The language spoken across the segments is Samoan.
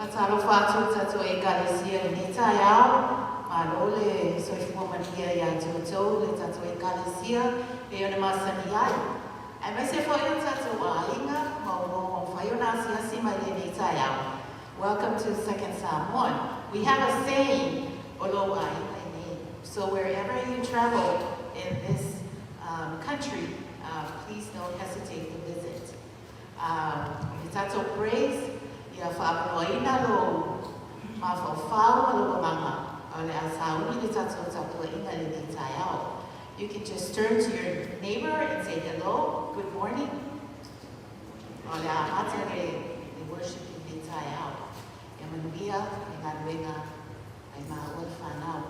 Faatalofa atu i le tatou Ekalesia i lenei taeao. Malo le soifua manuia ia te outou le tatou Ekalesia e pei ona masani ai. Aemaise foi o tatou aiga ma uo ua mafai ona asiasi mai i lenei taeao. Welcome to Second Samoan. We have a saying, o lou aiga lenei. So wherever you travel in this country, please don't hesitate to visit. O le tatou praise, ia faaavanoaina lou mafaufau ma lou agaga, a o le a sauni le tatou tapuaiga i lenei taeao. You can just turn to your neighbor and say hello, good morning. A o le a amata le worship i lenei taeao. Ia manuia le galuega a i maua le fanau.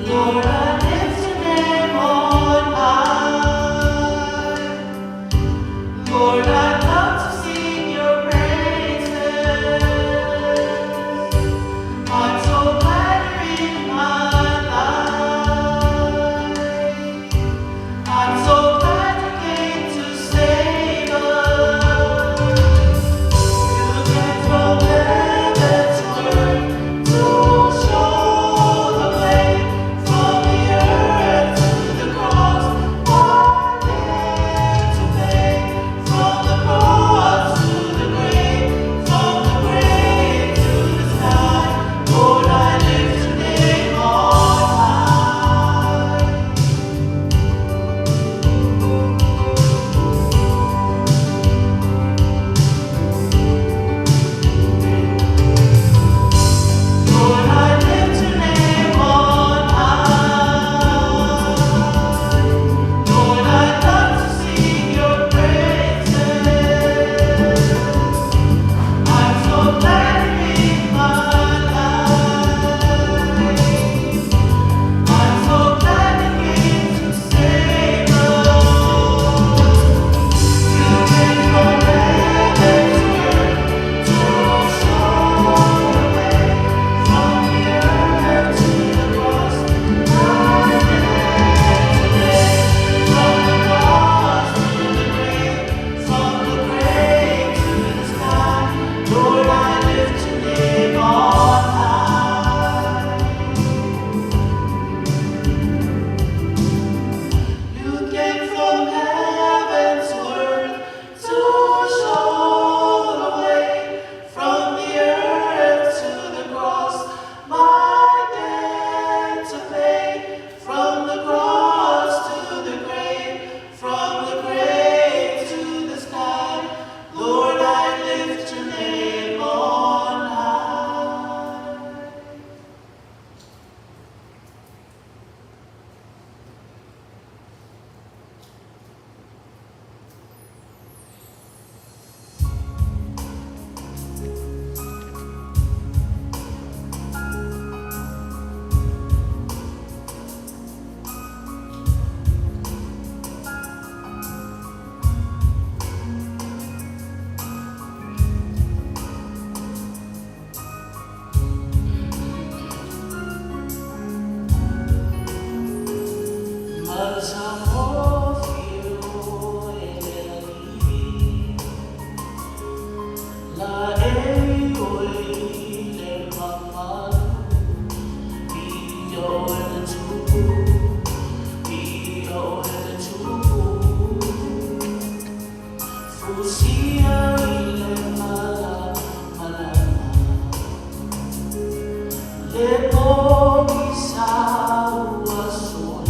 Lord, I lift your name on high. Lord, I love to sing your praises. I'm so glad you're in my life. I'm so glad you came to save us. You came from heaven to earth to show the way from the earth to the cross. My debt to pay from the cross to the grave, from the grave to the sky. Lord, I lift your name on high. Lord, I lift your name on high. Lord, I love to sing your praises. I'm so glad you're in my life. I'm so glad you came to save us. You came from heaven to earth to show the way from the earth to the cross. My debt to pay from the cross to the grave, from the grave to the sky. Lord, I lift your name on high. You came from heaven to earth to show the way from the earth to the cross. My debt to pay from the cross to the grave, from the grave to the sky. Lord, I lift your name on high. Le pogisa ua sola.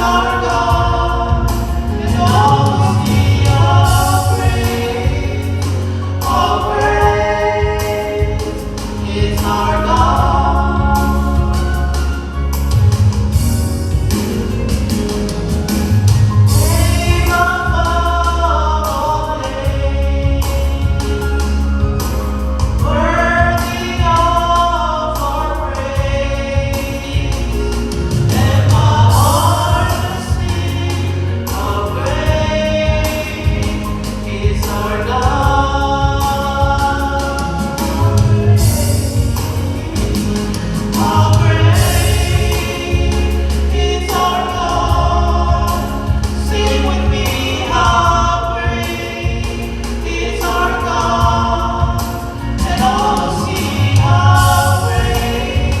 Our God, and all will see how great, how great is our God. Name above all names, worthy of our praise. Let my heart sing, how great is our God. How great is our God. Sing with me, how great is our God. And all will see how great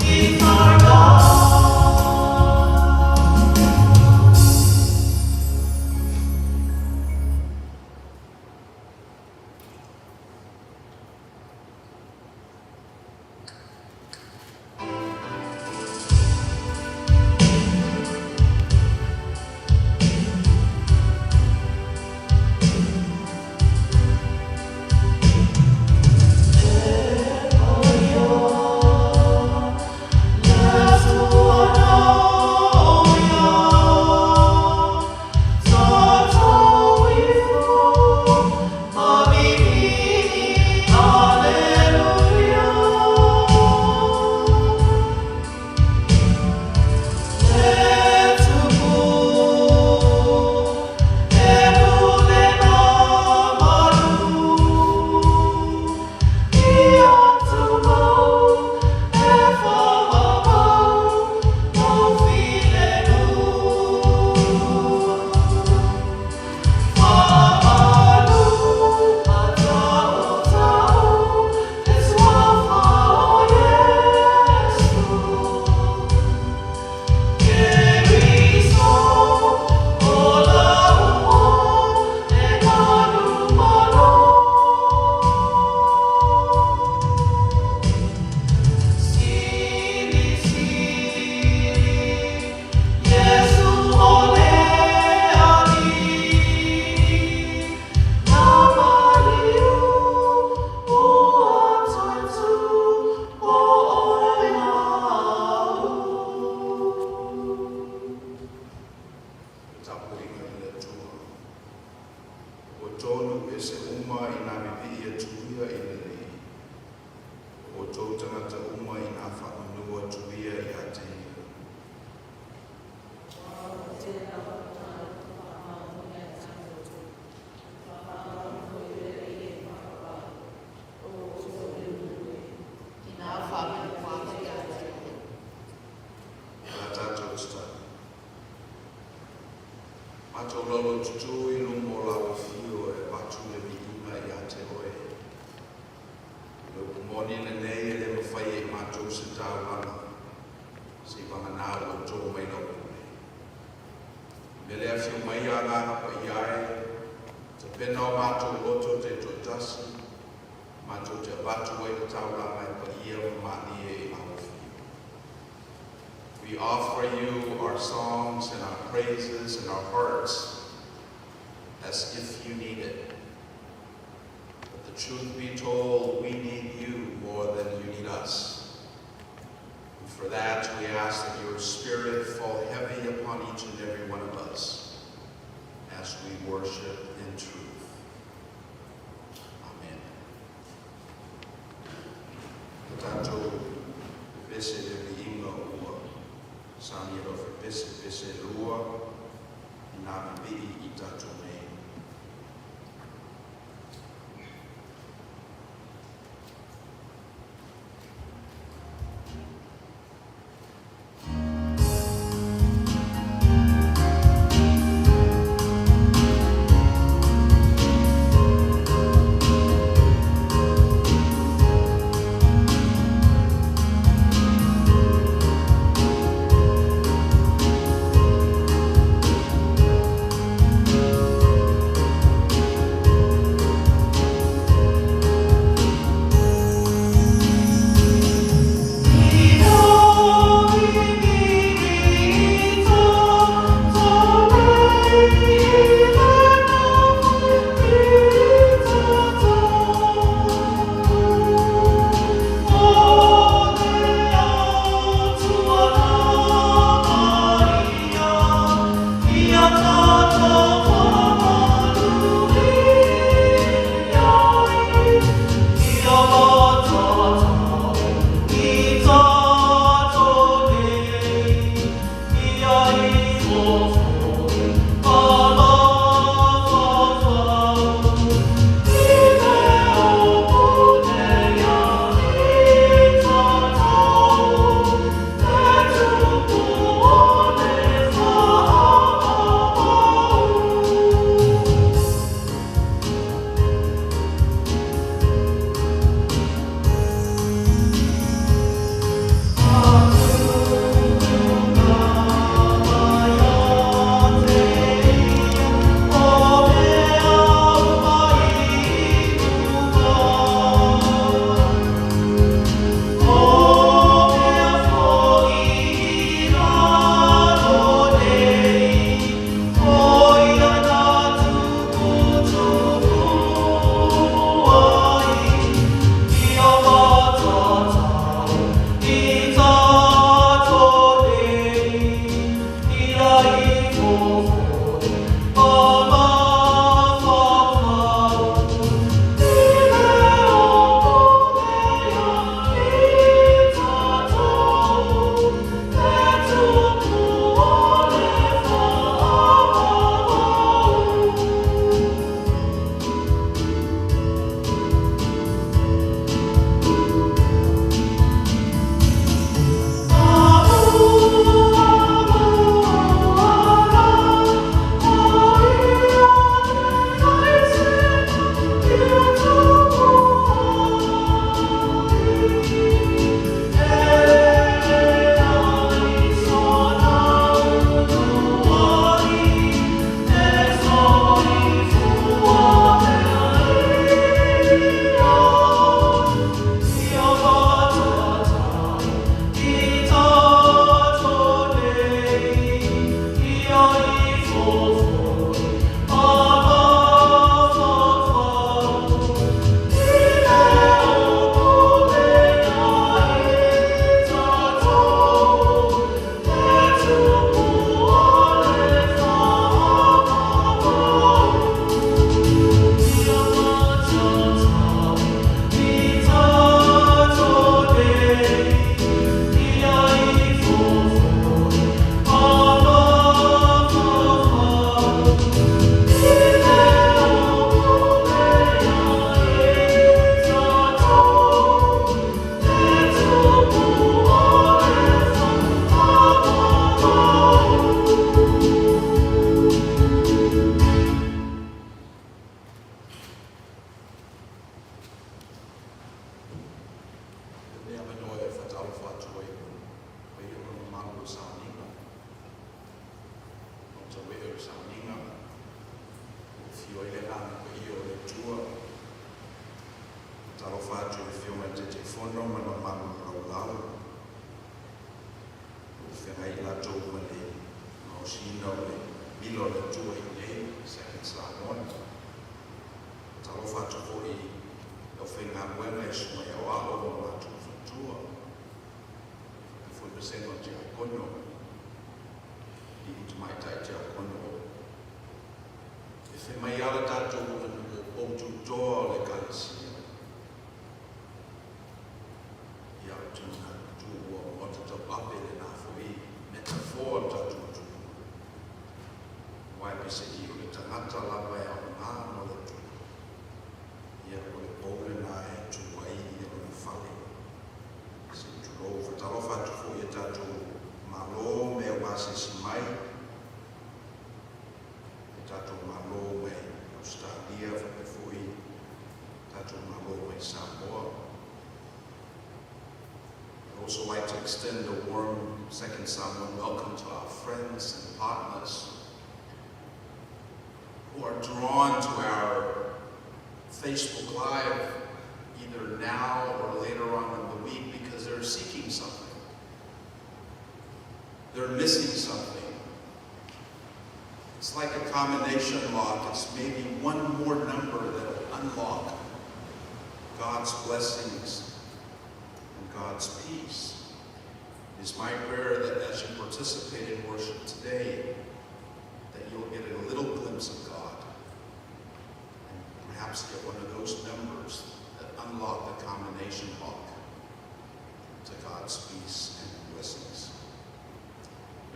is our God. Tapuiga i le Atua. O tonu e se uma i nā pipii atu ia i le alii. O outou tagata uma i nā faamanua atu ia ia te ia. Ina whamanua atu ia te ia. La tātou tatalo. Matou laulaututu i luma o lau afio e avatu le viiga ia te oe. I le upu moni lenei e le mafai e i matou se taulaga, seiavagana ua to mai lau pule. I mea lea afio mai Agaga Paia e, tapena o matou loto taitoatasi, matou te avatu ai le taulaga e paia ma malie i lau afio. We offer you our songs and our praises and our hearts as if you need it. But the truth be told, we need you more than you need us. And for that, we ask that your Spirit fall heavy upon each and every one of us as we worship in truth. Amen. Tatou pepese le viiga ua samia lo fepese pese lua i nā pipii i tatou nei. Taitaifono ma le mamalu o le Laulau, ua feagai latou ma le gaosiina o le mila o le Atua i inei, Second Samoan. Talofa atu foi i le aufaigaluega i susuga i aoao ma matou faletua, faapea foi vasega o tiakono, alii tamaitai tiakono. E fai mai lava le tatou aganuu o pou tutoa o le Ekalesia. Ia, ou te manatu ua maota tauape lena foi metaphor a le tatou atunuu. Aua e peiseai o le tagata lava e aoga mo le Atua. Ia, o le pou lena e tu ai lona fale. Se i tulou, faatalofa atu foi i a tatou Malo me au asiasi mai, le tatou Malo mai Ausetalia faapea foi tatou Malo mai Samoa. I'd also like to extend a warm Second Samoan welcome to our friends and partners who are drawn to our Facebook Live either now or later on in the week because they're seeking something. They're missing something. It's like a combination lock. It's maybe one more number that'll unlock God's blessings and God's peace. It is my prayer that as you participate in worship today, that you'll get a little glimpse of God and perhaps get one of those numbers that unlock the combination lock to God's peace and blessings.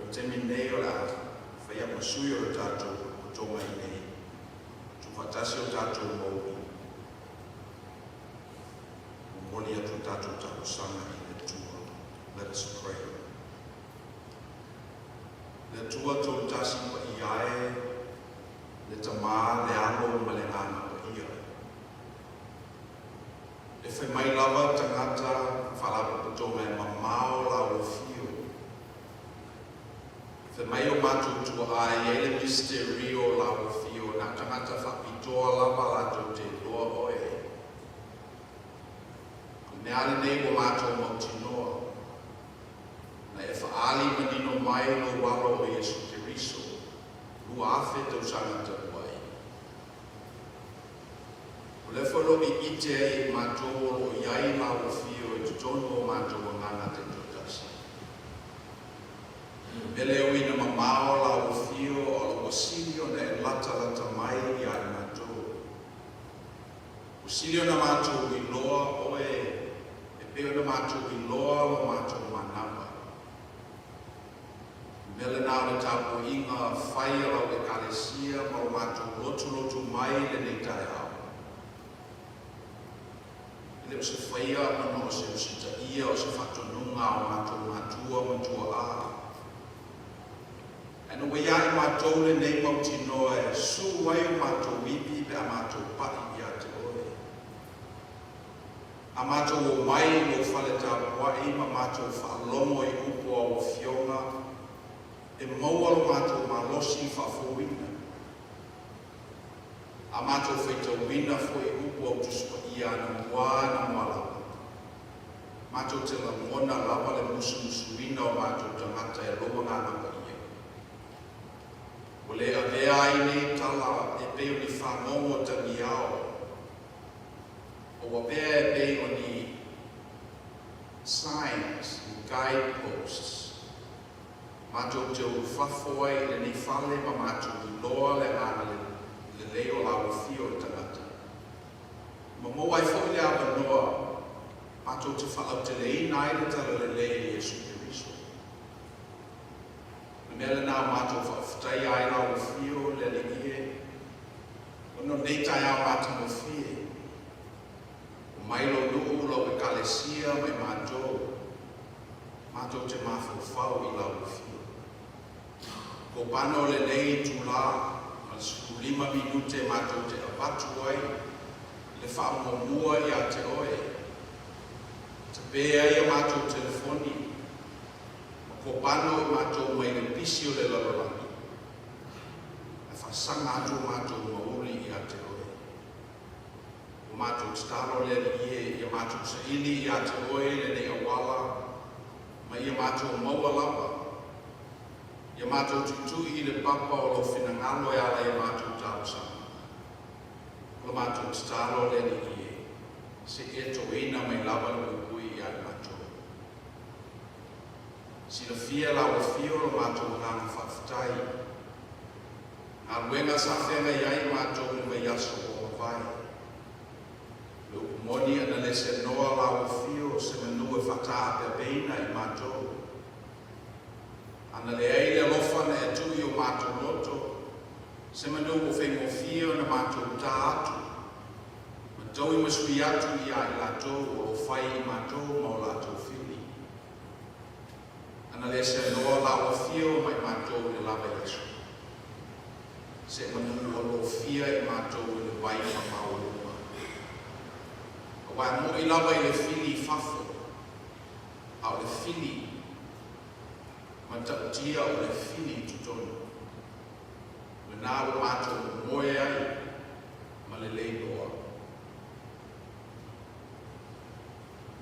O taimi nei o le a fai ma sui o le tatou potoga i nei, tuufaatasi o tatou mauli, momoli atu tatou talosaga i le Atua. Let us pray. Le Atua Tolutasi Paia e, le Tamā, le Alo ma le Agaga Paia. E fai mai lava tagata faalapotopotoga e mamao lau afio. Fai mai o matou tuaa e i ai le misteri o lau afio na tagata faapitoa lava latou te iloa oe. O le mea a lenei ua matou mautinoa, na e faaali manino mai lou Alo o Iesu Keriso, 2000 tausaga talu ai. O lea foi o lo o ite ai e matou o lo o i ai lau afio i totonu o matou agaga taitoatasi. O le mea lea e ui ina mamao lau afio a o ua sili ona e latalata mai ia i matou. Ua sili ona matou iloa oe e pei ona matou iloa lo matou manava. O le mea lena o le tapuaiga fai a lau Ekalesia ma lo matou lotulotu mai i lenei taeao. E le o se faia ona o se usitaia o se faatonuga a o matou matua ma tuaa. Ae na ua ia i matou lenei mautinoa e su ai o matou ivi pe a matou pai ia te oe. A matou omai i lou fale tapuai ma matou faalogo i upu o au afioga, e maua lo matou malosi faafouina. A matou faitauina foi upu au Tusi Paia anamua anamua lava, matou te lagona lava le musumusuina o matou tagata e lou Agaga Paia. Ua le avea ai nei tala e pei o ni fagogo tagiao, a ua avea e pei o ni signs, ni guideposts, matou te ulufafo ai i lenei fale ma matou iloa le agaga lelei o lau afio o le tagata. Ma maua ai foi le avanoa matou te faalauteleina ai le talalelei e Iesu Keriso. O le mea lena ua matou faafetaia ai lau afio le Alii e, ona o lenei taeao matagofie, omai lou nuu, lau Ekalesia ma i matou, matou te mafaufau i lau afio. Kopano o lenei itulā ma le 15 minute matou te avatu ai i le faamuamua ia te oe. Tape ai a matou telefoni ma kopano i matou mai le pisi o le lalolagi ae faasaga atu o matou mauli ia te oe. Ua matou tatalo le Alii e ia matou saili ia te oe lenei auala ma ia matou maua lava. Ia matou tuitui i le papa o lou finagalo e ala i a matou talosaga. O la matou tatalo le Alii e, se i e toina mai lava le puipui ia i matou. Silafia e lau afio lo matou agaga faafetai i galuega sa feagai ai matou i le vaiaso ua mavae. O le upu moni ana le seanoa lau afio se manu e faataapeapeina i matou. Ana leai le alofa na e tuu i o matou loto, se manu ua faigofie ona matou tā atu, ma taui ma sui atu ia i latou o lo o fai i matou ma o latou fili. Ana le seanoa lau afio ma i matou i le la vaiaso, se manu ua lofia i matou i le vai mamao-luga. Aua e mo'i lava i le fili i fafo, a o le fili matautia o le fili i totonu. O lena ua matou momoe ai ma lelei loa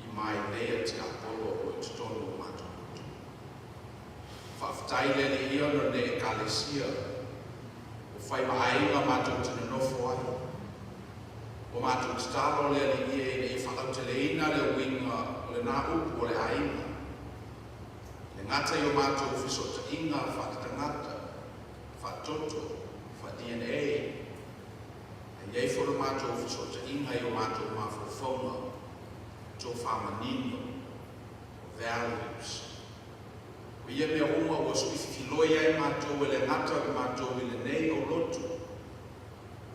i mailei a tiapolo o i totonu o matou loto. Faafetai le Alii ona o lenei Ekalesia ua fai ma aiga matou te nonofo ai. Ua matou tatalo le Alii e ina ia faalauteleina le uiga o lena upu o le aiga. E le gata i o matou fesootaiga faaletagata, faatoto, faa-DNA, ae i ai foi lo matou fesootaiga i o matou mafaufauga, tofa manino, values. O ia mea uma ua suififiloi ai matou e le gata o i matou i lenei aulotu,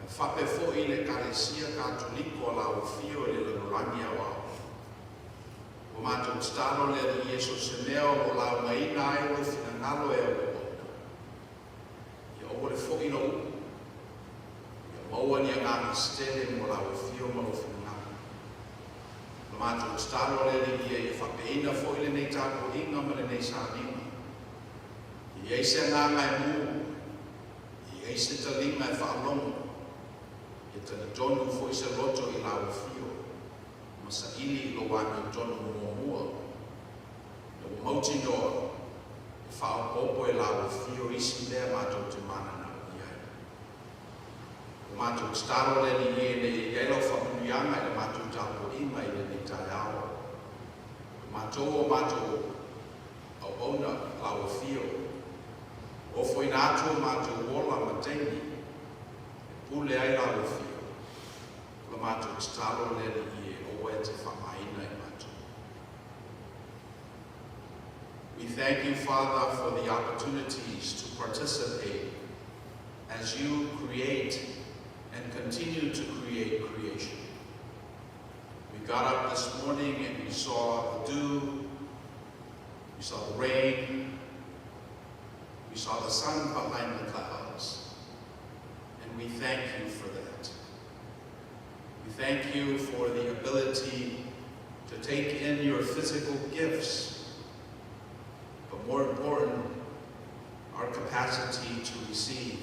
ae faapea foi i le Ekalesia Katoliko a lau Afio i le lalolagi aoao. Ua matou tatalo le Alii e so o se mea o lo o laugaina ai lou finagalo e auauauna. Ia aua le foi lau upu, ia maua ni agaga se tele mo lau Afio ma lou finagalo. Ua matou tatalo le Alii e ia faapeina foi lenei tapuaiga ma lenei sauniga. Ia i ai se agaga e mu, ia i ai se taliga e faalogo, ia talitonu foi se loto i lau Afio ma saili i lou amiotonu muamua, ina ua mautinoa e faaopoopo e lau Afio isi mea matou te mananao i ai. Ua matou tatalo le Alii e ina ia i ai lau faamanuiaga i le matou tapuaiga i lenei taeao. O matou o matou auauna lau Afio, ua ofoina atu o matou ola ma taimi e pule ai lau Afio. O la matou tatalo le Alii e aua e te faamaina i matou. We thank you, Father, for the opportunities to participate as you create and continue to create creation. We got up this morning and we saw the dew, we saw the rain, we saw the sun behind the clouds, and we thank you for that. We thank you for the ability to take in your physical gifts, but more important, our capacity to receive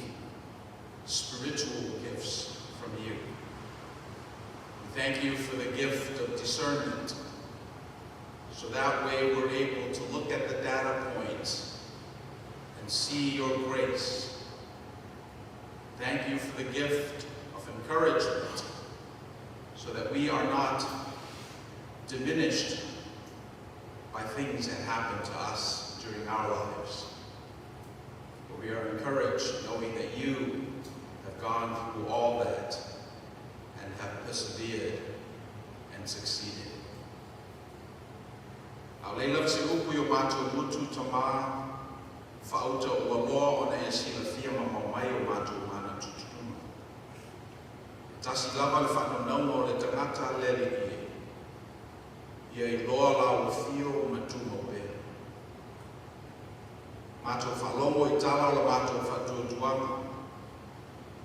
spiritual gifts from you. We thank you for the gift of discernment, so that way we're able to look at the data points and see your grace. Thank you for the gift of encouragement, so that we are not diminished by things that happen to us during our lives. But we are encouraged knowing that you have gone through all that and have persevered and succeeded. A o lea lava se upu i o matou motu tamā, faauta ua loa ona e silafia mamao mai o matou manatutunuga. E tasi lava le faanaunauga o le tagata le Alii e, ia iloa lau afio ma tumau pea. Matou faalogo i tala o la matou faatuatuaga,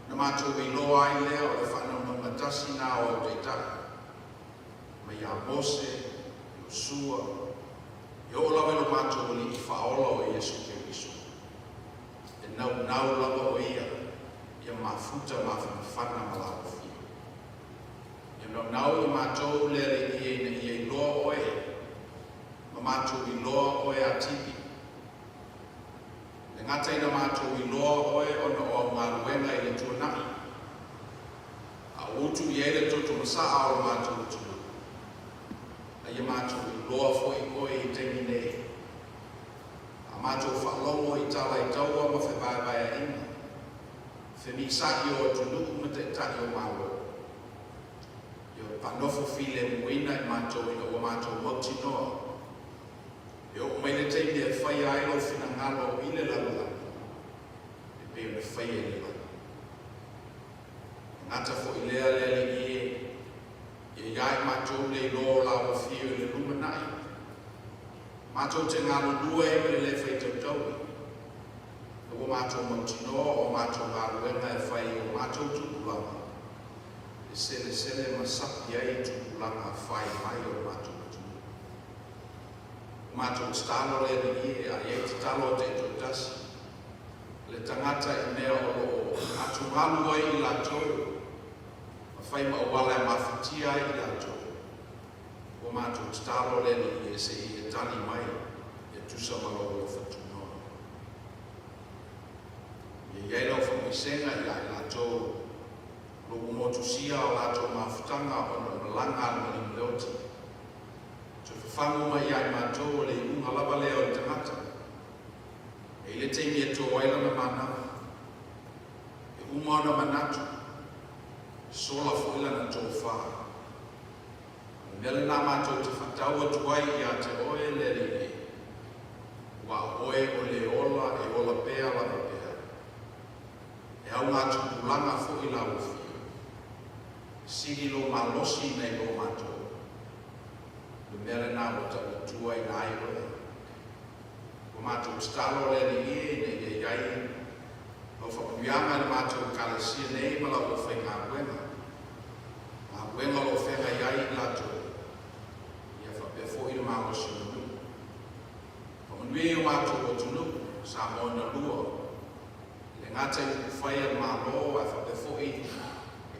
na matou iloa ai lea o le faanaunauga tasi na o au taitai, mai ia Mose, Iosua, e oo lava i lo matou Alii Faaola o Iesu Keriso. E naunau lava o Ia ia mafuta mafanafana ma lau afio. Ia E naunau i matou le Alii e ina ia iloa Oe, ma matou iloa Oe atili. E le gata ina matou iloa Oe ona o au galuega i le tuanai, a ua utu i ai le toto masaa o lo matou atunuu, a ia matou iloa foi Oe i taimi nei. A matou faalogo i tala i taua ma fevaevaeaiga, femisa'i o atunuu ma taitai o Malo, ia faanofo filemuina i matou ina ua matou mautinoa e oo mai le taimi e faia ai lou finagalo i le lalolagi e pei ona faia i le lagi. E gata foi lea le Alii e, ia iā i matou le iloa o lau afio i le lumanai, matou te galulue ai ma le lē faitautaui, ina ua matou mautinoa o matou galuega e fai i o matou tupulaga e selesele ma sapi ai tupulaga fai mai o le matou atunuu. Ua matou tatalo le Alii e, a i ai tatalo a taitoatasi le tagata i mea o lo o atugalu ai i latou ma fai ma auala e mafatia ai i latou, ua matou tatalo le Alii e se i e tali mai e tusa ma lou alofa tunoa. Ia i ai lau faamaisega iā i latou o lo o ua motusia o latou mafutaga ona o le malaga a le maliu leoti. Toe fafagu mai ia i matou o le iuga lava lea o le tagata. E i le taimi e tō ai lana manava, e uma ona manatu, e sola foi lana tofā. O le mea lenā matou te faatau atu ai iā te Oe le Alii e, aua o Oe o le ola e ola pea lava pea. E augatupulaga foi lau afio. E sili lou malosi nai lo matou. O le mea lenā ua taulatuaina ai Oe. Ua matou tatalo le Alii e ina ia i ai lau faamanuiaga i le matou Ekalesia nei ma lau aufaigaluega, galuega o lo o feagai ai i latou, ia faapea foi le malosi o le nuu. Faamanuia i o matou atunuu, Samoa na lua, e le gata i upufai a le Malo ae faapea foi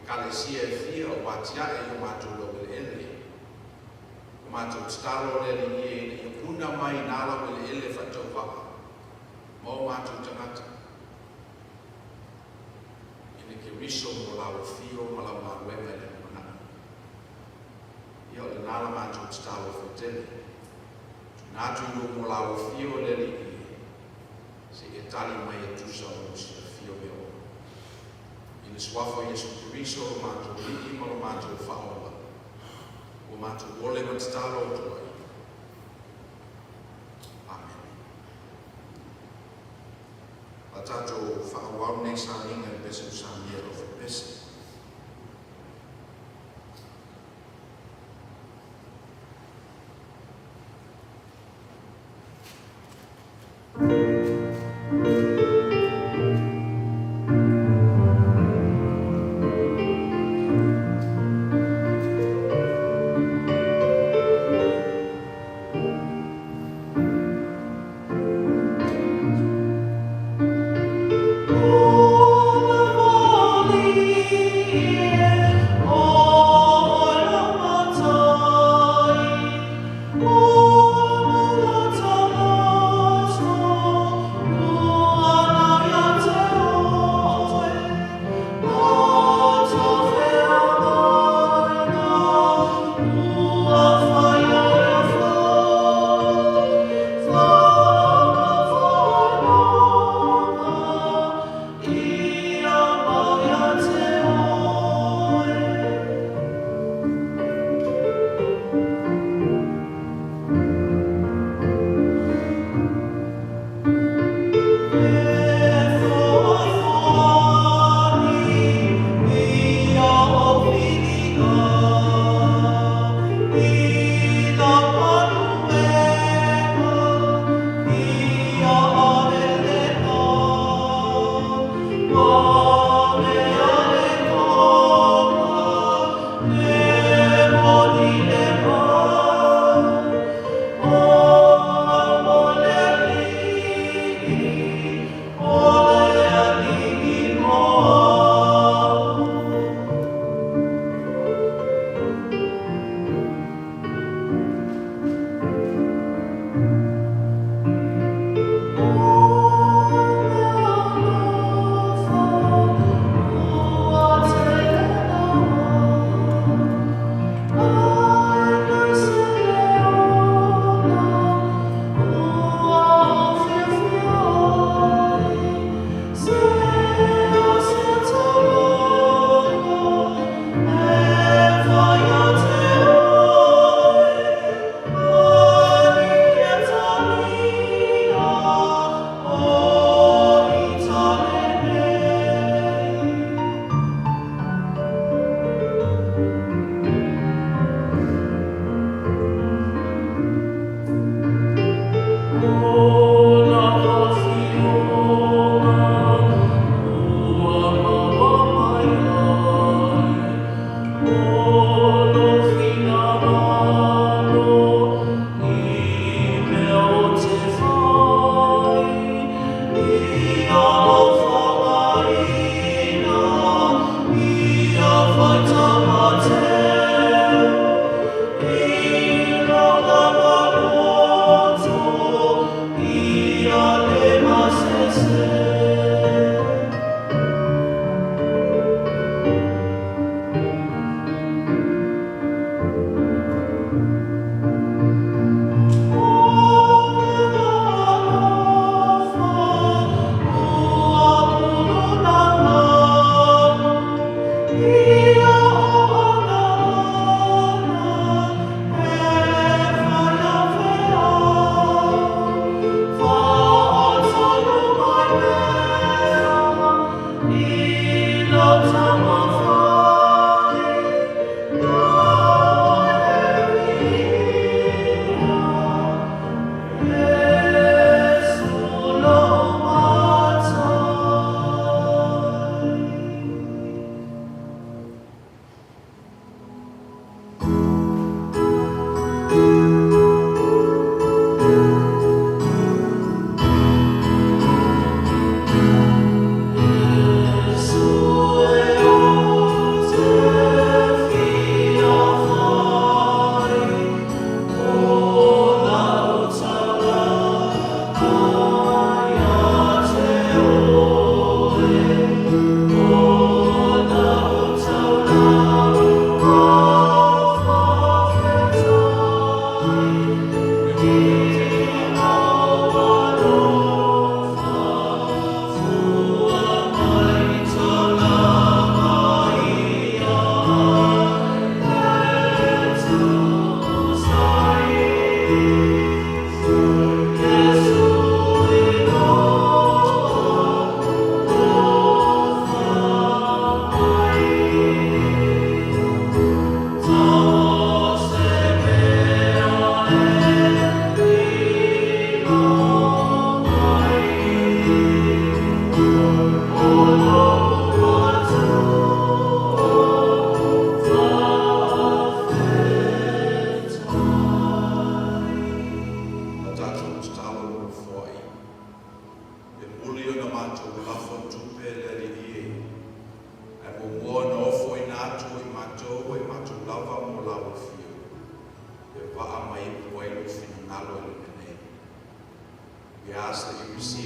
Ekalesia e fia ua atiae i o matou laueleele. Ua matou tatalo le Alii e ina ia puna mai nā laueleele faatauvaa ma o matou tagata i le Keriso mo lau afio ma lau galuega i le lumanai. Ia o lenā la matou tatalo faitele. Tuuina atu i lou mo lau afio le Alii e, se i e tali mai e tusa ma lou silafia o mea uma. I le Suafa o Iesu Keriso lo matou Alii ma lo matou Faaola, ua matou ole ma tatalo atu ai. Amene. A tatou faaauau nei sauniga i le pese ua saunia e lau pese. Ua mamali.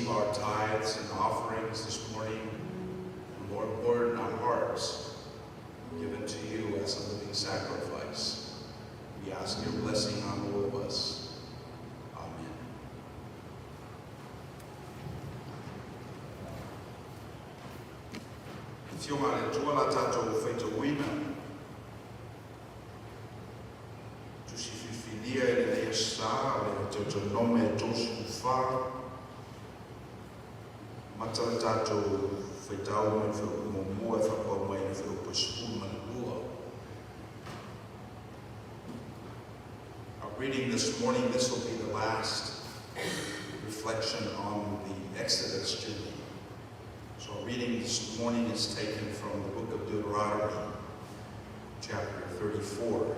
Receive our tithes and offerings this morning, and more important, our hearts given to you as a living sacrifice. We ask your blessing on all of us. Amen. Afioga a le Atua la tatou faitauina. Tusi filifilia i lenei Aso Sa o le Teutonome 34. Amata le tatou faitau mai le fuaiupu muamua e faapau mai i le fuaiupu e 12. Our reading this morning, this will be the last reflection on the Exodus journey. So our reading this morning is taken from the book of Deuteronomy, chapter 34. We'll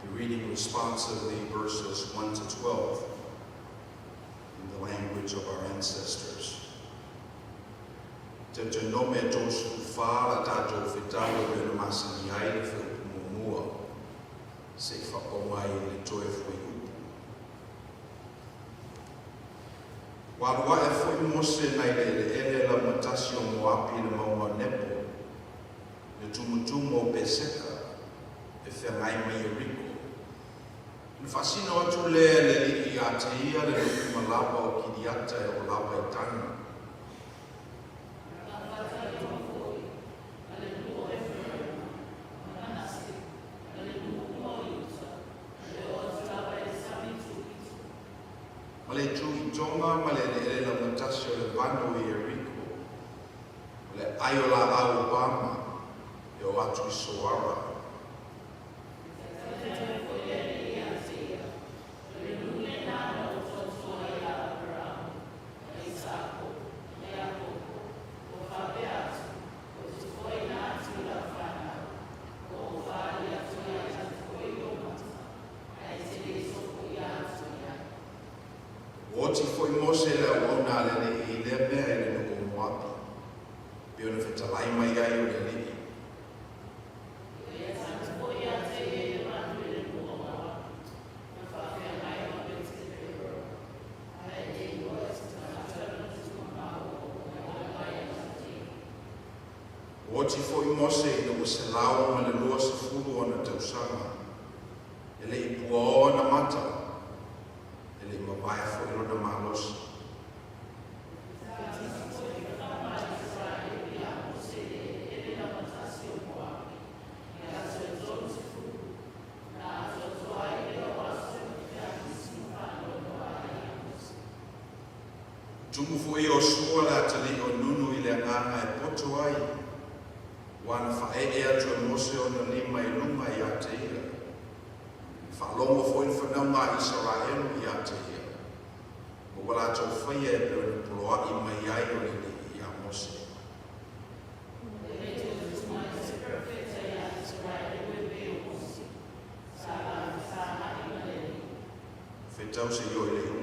be reading responsively verses 1 to 12 in the language of our ancestors. Deuteronome 34 la tatou fetau e pei ona masani ai le fuaiupu muamua se i faapau mai i le toe fuaiupu. Ua alu ae foi Mose nai le eleele laugatasi o Moapi i le mauga o Nepo, i le tumutumu o Peseka, e feagai ma Ieriko. Ona faasino atu lea e le Alii ia te ia le nuu ma lava o Kiriata e oo lava i Tana. Ma le itu i Tonga ma le eleele laugatasi o le vano i Ieriko, o le ai o laau o Pama, e oo atu i Soara. Ua oti foi Mose le auauna a le Alii i lea mea i le nuu o Moapi, pei ona fetalai mai ai o le Alii. Ua oti foi Mose ina ua 120 ona tausaga, e le i puaoa ona mata, e le i mavae foi lona malosi. Tumu foi Iosua le atalii o Nunu i le agaga e poto ai, ua na faaee atu e Mose ona lima i luga ia te ia. Na faalogo foi le fanauga a Isaraelu ia te ia, ma ua latou faia e pei ona poloaʻi mai ai o le Alii iā Mose. Fetau se i oo i le iuga.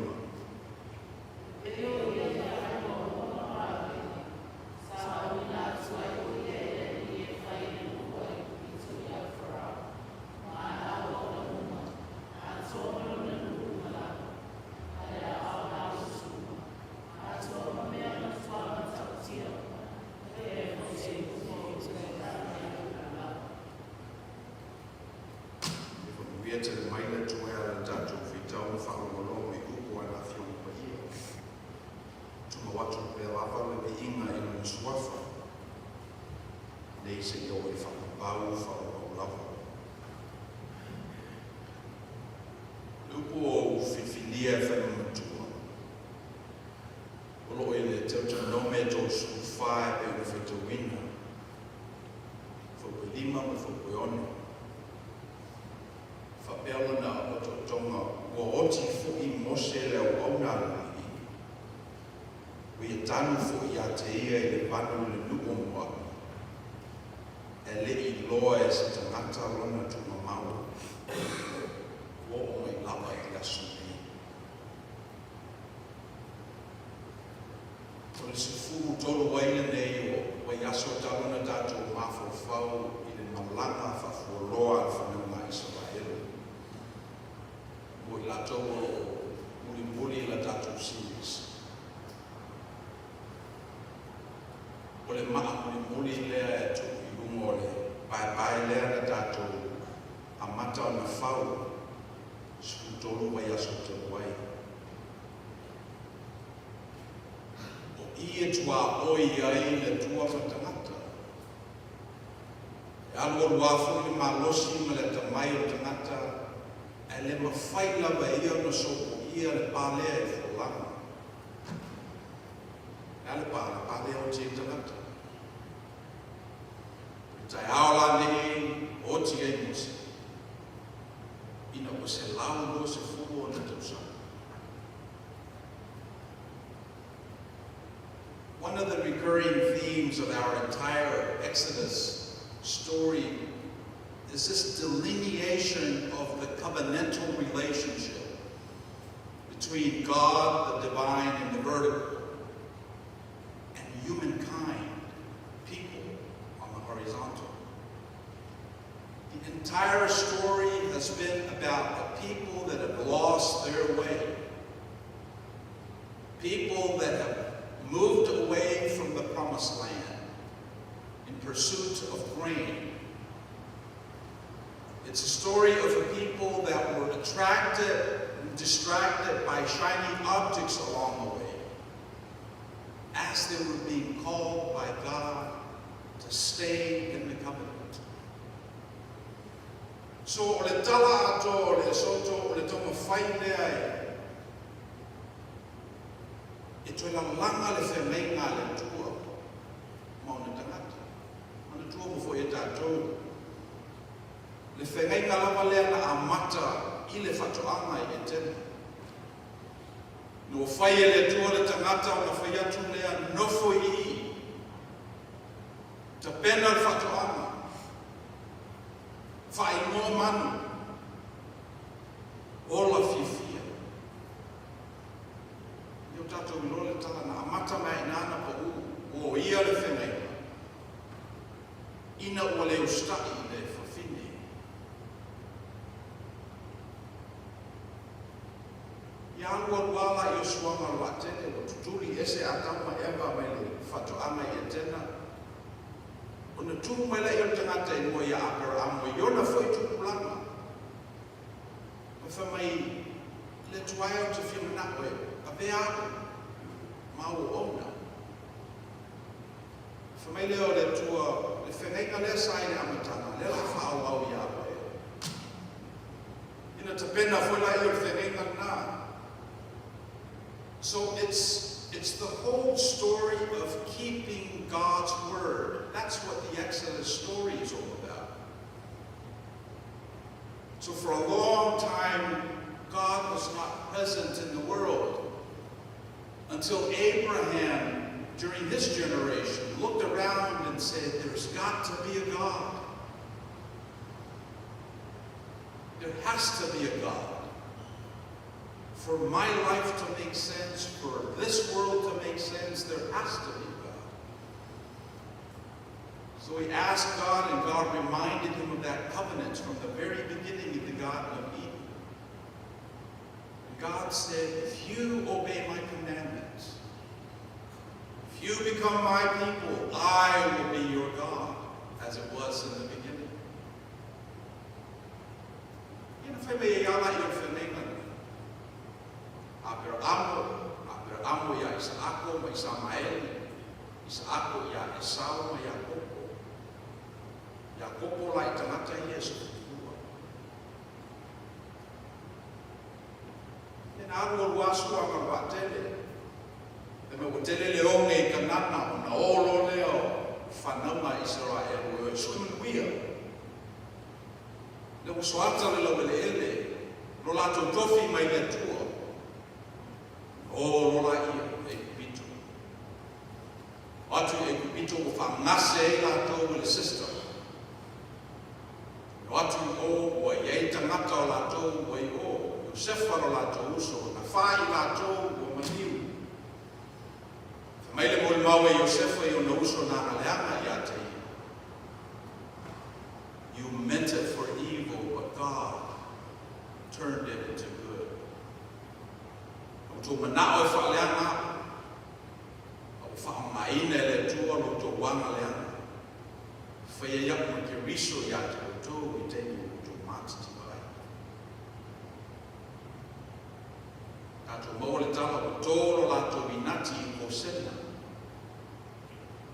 E whakanuia tele mai le Atua e ala i le tatou whitau ma whaalogologo i upu a na afioga paia. Tumau atu pea lava le viiga i lona suafa, nei seia oo i le whakapau whaauau lava. Le upu o filifilia e whai mamatua, o loo i le Deuteronome 34 e pei ona faitauina, fuaipue lima ma le fuaipue ono. Faapea lona otootoga, ua oti foi Mose le auauna a le Alii, ua ia tanu foi ia te ia i le vanu i le nuu o Moapi, e le i iloa e se tagata lona tuugamau, ua oo mai lava i le aso nei. O le 13 ai lenei o vaiaso talu ona tatou mafaufau i le malaga faafualoa a le fanauga a Isaraelu. Mo i latou o lo o mulimuli i la tatou series. le maa mulimuli lea e tuu i luga o le paepae lea na tatou amata ona fau 13 vaiaso talu ai. O i e tuaoi ai le Atua ma tagata. E alualu lava foi le malosi ma le atamai o le tagata, ae le mafai lava e ia ona sopoia le pa lea i le folauga. O le a le pa? Le pa lea e oti ai le tagata. O le taeao lanei oti ai Mose, ina ua 120 ona tausaga. One of the recurring themes of our entire Exodus story is this delineation of the covenantal relationship between God, the divine, and the vertical, and humankind, people on the horizontal. The entire story has been about the people that have lost their way, people that have moved away from the promised land in pursuit of grain. It's a story of a people that were attracted and distracted by shiny objects along the way as they were being called by God to stay in the covenant. So o le tala atoa o le Esoto o le taumafai lea e e toe lalaga le feagaiga a le Atua ma ona tagata. Manatua mo foi e tatou le feagaiga lava lea na amata i le faatoaga i Etena. Na ua fai e le Atua le tagata ona fai atu lea nofo i i. Tapena le faatoaga. Faaigoa manu. Ola fiafia. Ia o tatou iloa le tala na amata mai i ina na pau ua o ia le feagaiga ina ua le usitai i le fafine. Ia alualu lava la i o suaga o le vaatele ua tutuli ese Atamu ma Eva mai le faatoaga i Etena, ona tu mai lea o le tagata i mua ia Aperaamu i ona foi tupulaga. Ma fai mai, Le Atua e ou te fia manao e avea a'u ma auauna. Fai mai lea o le Atua, Le feagaiga lea sa i le amataga, lea o le a faaauau ia oe. Ina tapena foi laia o le feagaiga lena. So it's the whole story of keeping God's word. That's what the Exodus story is all about. So for a long time, God was not present in the world until Abraham, during his generation, looked around and said, "There's got to be a God. There has to be a God. For my life to make sense, for this world to make sense, there has to be a God." So he asked God, and God reminded him of that covenant from the very beginning in the Garden of Eden. And God said, "If you obey my commandments, if you become my people, I will be your God, as it was in the beginning." Ia na fai mai ai ala i o le feagaiga lena. Aperamo, Aperamo ia Isaako ma Isamaeli, Isaako ia Esau ma Iakopo. Iakopo la i tagata ia e 12. Ia na alualu lava suaga o le vaatele. Fai mai ua tele le oge i Kanana ona o loa lea o fanauga a Isaraelu e o e sui manuia. Lea ua soata le laueleele lo latou tofi mai le Atua. O loa laia i Aikupito. O atu i Aikupito ua faagase ai latou e le system. O atu i o ua i ai tagata o latou ua i o, Iosefa lo latou uso, na fa i latou ua maliu. Fai mai le molimau e Iosefa i ona uso na galeaga ia te ia, "You meant it for evil, but God turned it into good." Na outou manao e faaleaga a'u, a ua faaaogaina e le Atua lo outou aga. Keriso iā te outou i taimi ua outou mātitiba ai. Tatou maua le tala ua tō lo latou inati i Kosena.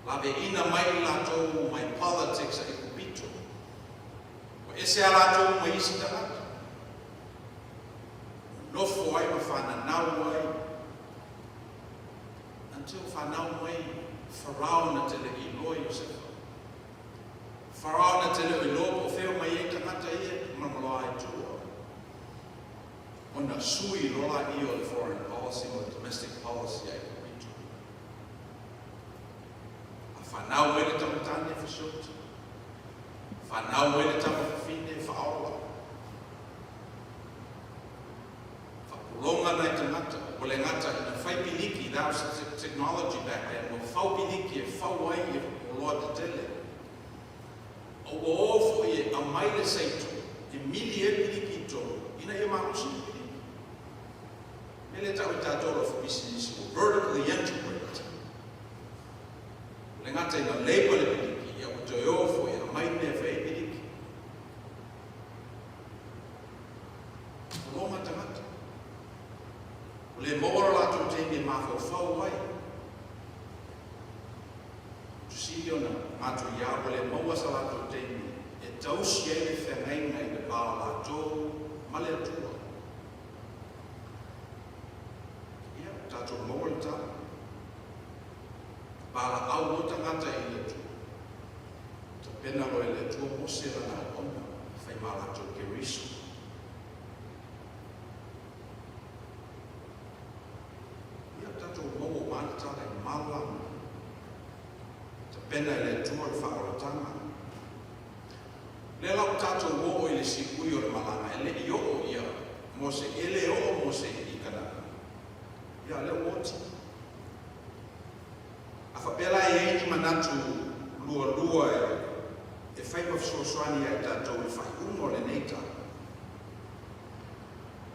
Laveina mai i latou mai politics a Ikupito. Ua ese a latou mai isi tagata. Ua nofo ai ma fananau ai until fanau mai Farao na te le iloa Iosefa. Farao na te le o iloa po o fea o mai ai tagata ia malomaloa ai tua. Ona sui loa laia o le foreign policy ma le domestic policy a Ikupito. A fanau mai le tamatane e fesooti. Fanau mai le tama fafine e faaola. Faapologa nai tagata, ua le gata ina fai piliki, that was the technology back then, ua fau piliki e fau ai e oloa tetele. A ua o foi e aumai le saito e mili ai piliki i totonu ina ia malosi le piliki. Mea lea e tau e tatou o le ofa pisinisi ua vertically integrated. Ua le gata ina labour le piliki, ia ua toe o foi e aumai mea e fai ai piliki. Ua loma tagata. Ua le maua lo latou taimi e mafaufau ai. Tusili ona matuia ua le maua sa latou taimi e tausi ai le feagaiga i le va o latou ma le Atua. Ia, ua tatou maua le tala. Valaau loa tagata i le Atua. Tapena loa e le Atua Mose lana auauna e fai ma latou Keriso. Ia tatou maua uma le tala e malama. Tapena e le Atua le faaolataga. Lea la ua tatou oo i le siui o le malaga e le i oo ia Mose, e le oo Mose i Kanana. Ia, lea ua oti. A faapea la e i ai ni manatu lualua e fai ma fesoasoani ia i tatou i le faaiuga o lenei tala,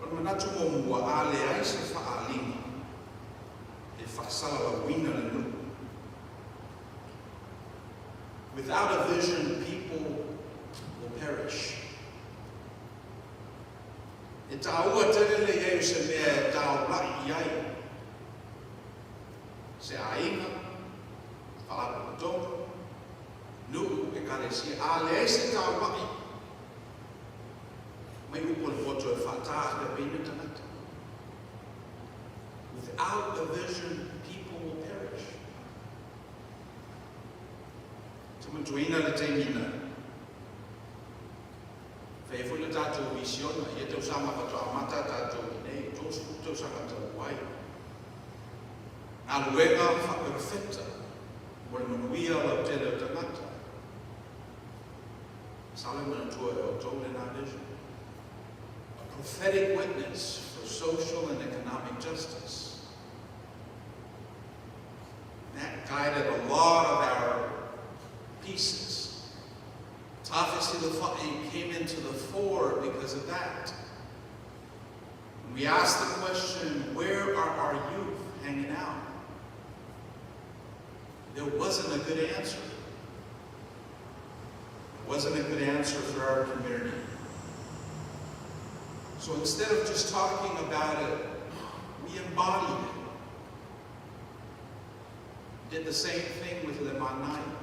o le manatu muamua, a leai se faaaliga e faasalalauina le nuu. Without a vision, people will perish. E taua tele le i ai o se mea e taula'i i ai. Se aiga, faalapotopotoga, nuu, ekalesia, a leai se taula'i mai upu o le poto e faataapeapeina tagata. Without a vision, people will perish. Te manatuaina le taimi na fai ai foi le tatou misiona, ia tausaga faatoa amata tatou i nei, 30 tausaga talu ai. Galuega faaperofeta mo le manuia lautele o tagata. Masalo e manatua e outou lena vision. A prophetic witness for social and economic justice. That guided a lot of our pieces. Tafesilafa'i came into the fore because of that. When we asked the question, where are our youth hanging out? There wasn't a good answer. There wasn't a good answer for our community. So instead of just talking about it, we embodied it. Did the same thing with Le Manaia.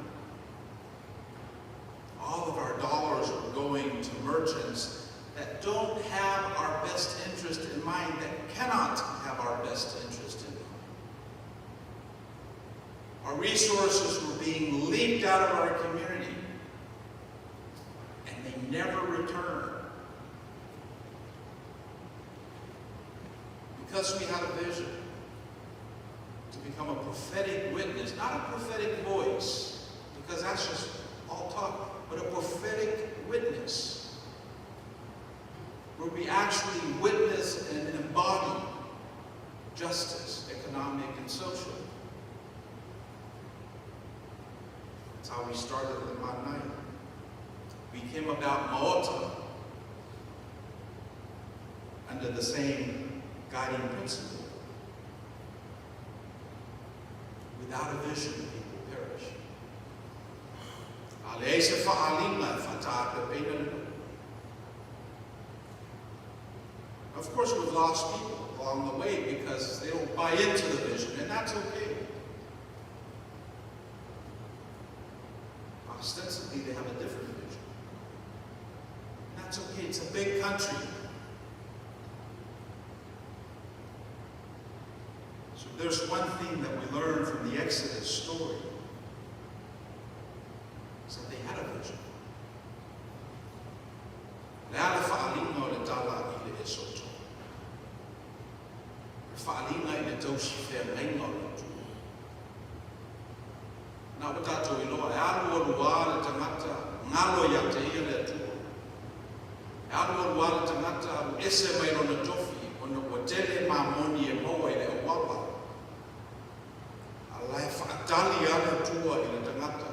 All of our dollars were going to merchants that don't have our best interest in mind, that cannot have our best interest in mind. Our resources were being leaked out of our community, and they never returned. Because we had a vision to become a prophetic witness, not a prophetic voice, because that's just all talk, but a prophetic witness, where we actually witness and embody justice, economic and social. That's how we started the Manaia. We came about Maota under the same guiding principle. Without a vision, people perish. A leai se faaaliga e faataapeapeina le nuu. Of course, we've lost people along the way because they don't buy into the vision, and that's okay. Ostensibly, they have a different vision. And that's okay. It's a big country. So there's one thing that we learn from the Exodus story is that they had a vision. Le a le faaaliga o le tala i le Esoto. Le faaaliga i le tausi feagaiga o le Atua. Na ua tatou iloa, e alualu lava le tagata galo ia te ia le Atua. E alualu lava le tagata alu ese mai lona tofi ona ua tele mamoni e maua i le auala. A la e faatali lava le Atua i le tagata.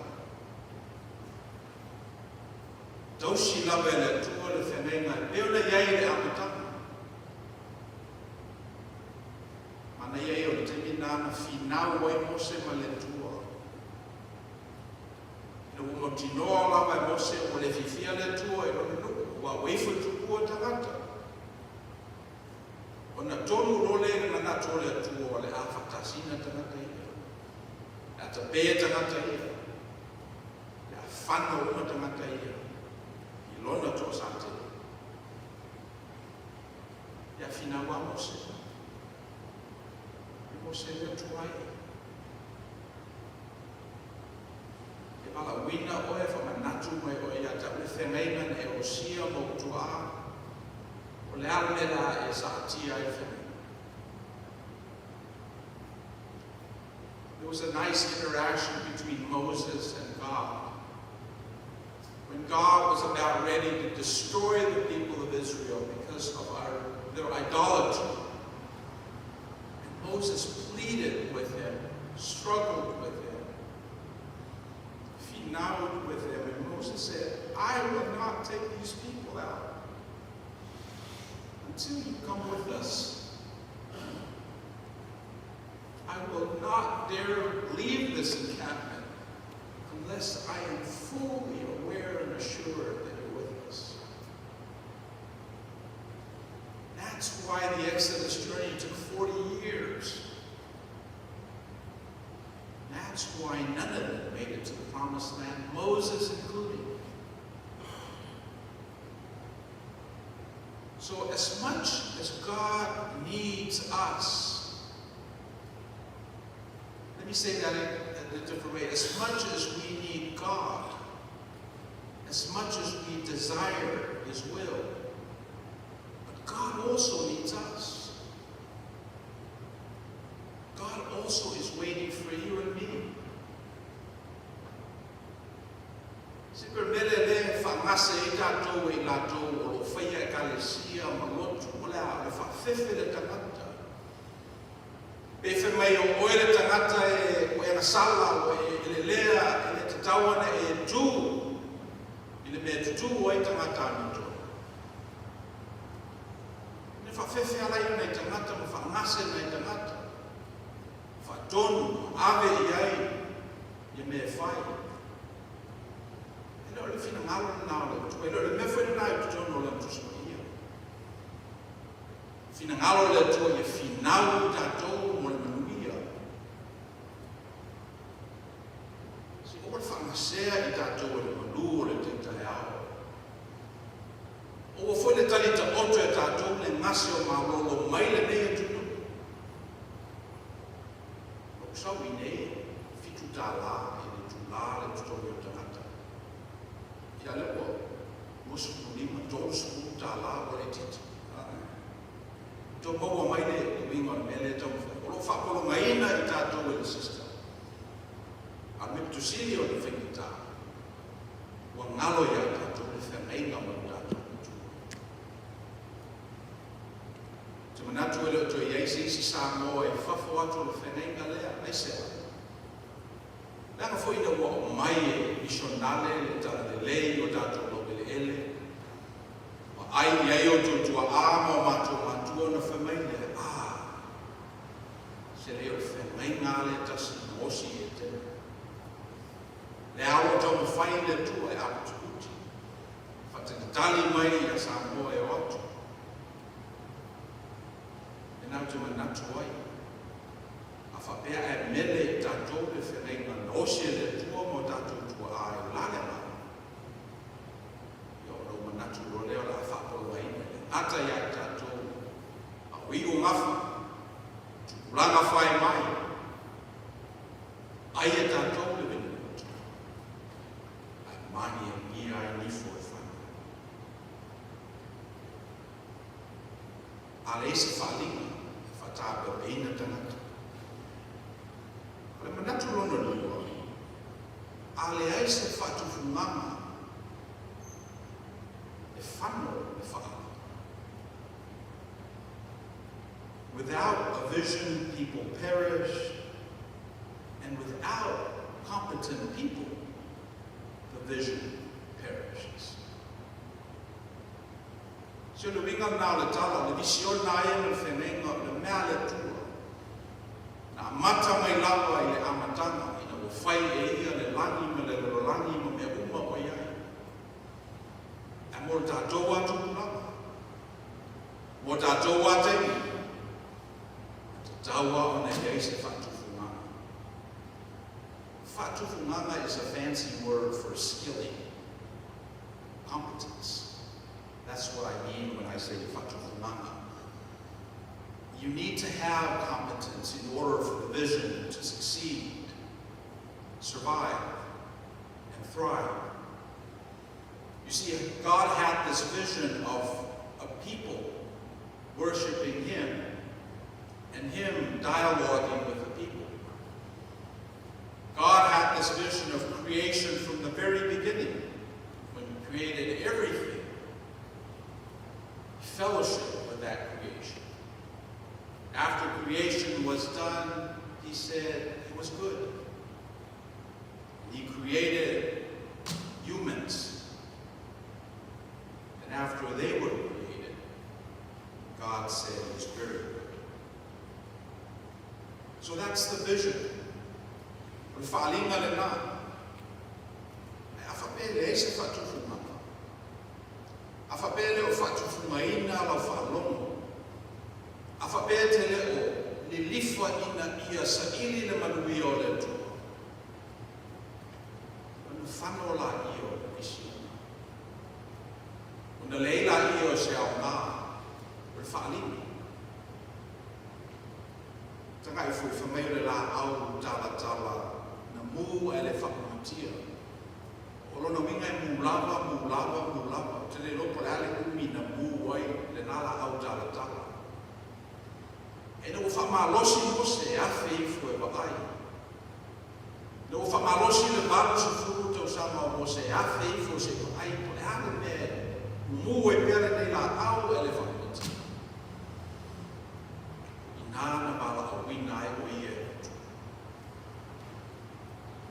Tausi lava e le Atua le feagaiga e pei ona i ai i le amataga. Manaia ia o le taimi lena na finau ai Mose ma le Atua. Ina ua mautinoa lava e Mose ua le fiafia le Atua i lona nuu, aua ua ifo i tupua tagata. Ona tonu loa lea i le manatu o le Atua o le a faatasina tagata ia, o le a tape tagata ia, o le a fano uma tagata ia i lona toasatele. Ia finau a Mose. E Mose le Atua e. E valaauina oe, faamanatu mai oe ia te au le feagaiga na e osia ma ou tuaa, o le a le mea la e saatia ai le feagaiga? There was a nice interaction between Moses and God. When God was about ready to destroy the people of Israel because of their idolatry. And Moses pleaded with him, struggled with him, finaud with him. And Moses said, I will not take these people out until you come with us. I will not dare leave this encampment unless I am fully aware and assured that you're with us. That's why the Exodus journey took 40 years. That's why none of them made it to the promised land, Moses included. So as much as God needs us, let me say that in a different way. As much as we need God, as much as we desire His will, but God also needs us. God also is waiting for you and me. Se pe mele le faagase ai tatou e i latou o lo o faia ekalesia ma lotu, o le a, o le faafefe le tagata. Pe fai mai o oe le tagata e ua e agasala, ua e elelea, e le tatau ona e tu i le mea e tutū ai tagata amiotonu. Ne faafefe ala ia nai tagata ma faagase nai tagata, faatonu, ave i ai ia mea e fai. E le o le finagalo lena o le Atua, e le o le mea foi lena i totonu o Lana Tusi Paia. Finagalo o le Atua ia finau i tatou mo le manuia. Se aua le faagasea i tatou e le malu o le tai taeao. Aua foi le tali taoto e tatou le gase o malolo mai lenei atunuu. Lou sau i nei, $7 i le itulā le totogi o le tagata. Ia lea ua 25, $30 ua le itiiti. Tou maua mai le uiga o le mea lea e taumafai. O lo o faapologaina i tatou e le system. A o le mea pito sili o le faigata, ua galo ia tatou le feagaiga ma lo tatou Atua. Ou te manatu e le o toe i ai se isi Samoa i fafo atu o le feagaiga lea. Aisea? Leaga foi ina ua aumai e misionale le talalelei i o tatou laueleele, ua ai i ai outou tuaa ma o matou matua ona fai mai lea, Ah, se le o le feagaiga lava lea e tasi na osi i Etena. Le alo taumafai le Atua e aputiputi. Faatalitali mai ia Samoa e o atu. E na te manatu ai. A faapea ae mele i tatou le feagaiga na osi e le Atua ma o tatou tuaa i la le agaga. Ia ona ou manatu loa lea o le a faapologaina e le gata ia i tatou a o iugafa, tupulaga fai mai, ai e tatou le veni loto, ae magiagia ai nifo e fai mai. A leai se faaaliga e faatapeapeina tagata. O le manatu lona lua, a leai se faatufugaga e fano le faaali. Without a vision, people perish, and without competent people, the vision perishes. Se o le uiga lena o le tala, o le visiona ia ma le feagaiga o le mea a le Atua. Na amata mai lava i le amataga ina ua fai e ia le lagi ma le lalolagi ma mea uma o i ai. Ae mo le tatou lava tupulaga, mo tatou lava taimi, e tatau lava ona i ai se faatufugaga. Faatufugaga is a fancy word for skilling, competence. That's what I mean when I say faatufugaga. You need to have competence in order for the vision to succeed, survive, and thrive. You see, God had this vision of a people worshiping Him and Him dialoguing with the people. God had this vision of creation from the very beginning, when He created everything. Fellowship with that creation. After creation was done, He said it was good. He created humans. And after they were created, God said it was very good. So that's the vision. O le faaaliga lena. Ae a faapea e leai se faatufugaga. A faapea e le o faatufugaina lau faalogo. A faapea e te le o lilifa ina ia saili le manuia o le Atua. Ona fano laia o le visiona. Ona leai laia o se aoga o le faaaliga. Tagai foi fai mai o le laau talatala na mu ae le faaumatia. O lona uiga e mu lava, mu lava, mu lava. Ou te le iloa po o le a le umi na mu ai lena laau talatala. Ina ua faamalosi Mose e afe ifo e vaai. Ina ua faamalosi le 80 tausaga o Mose e afe ifo se i vaai po o le a le mea e mumu ai pea lenei laau ae le faaumatia. Inā na valaauina ai o ia e le Atua.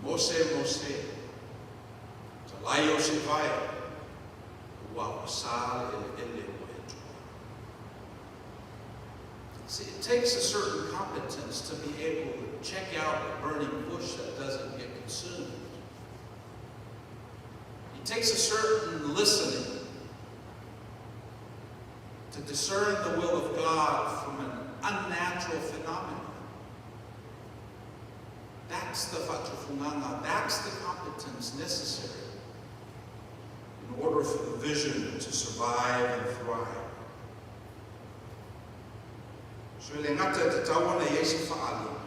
Mose, Mose, talai o se vae, ua ua sa le eleele ua e tu ai. See, it takes a certain competence to be able to check out a burning bush that doesn't get consumed. It takes a certain listening to discern the will of God from an unnatural phenomenon. That's the faatufugaga, that's the competence necessary in order for the vision to survive and thrive. So e le gata e tatau ona i ai se faaaliga,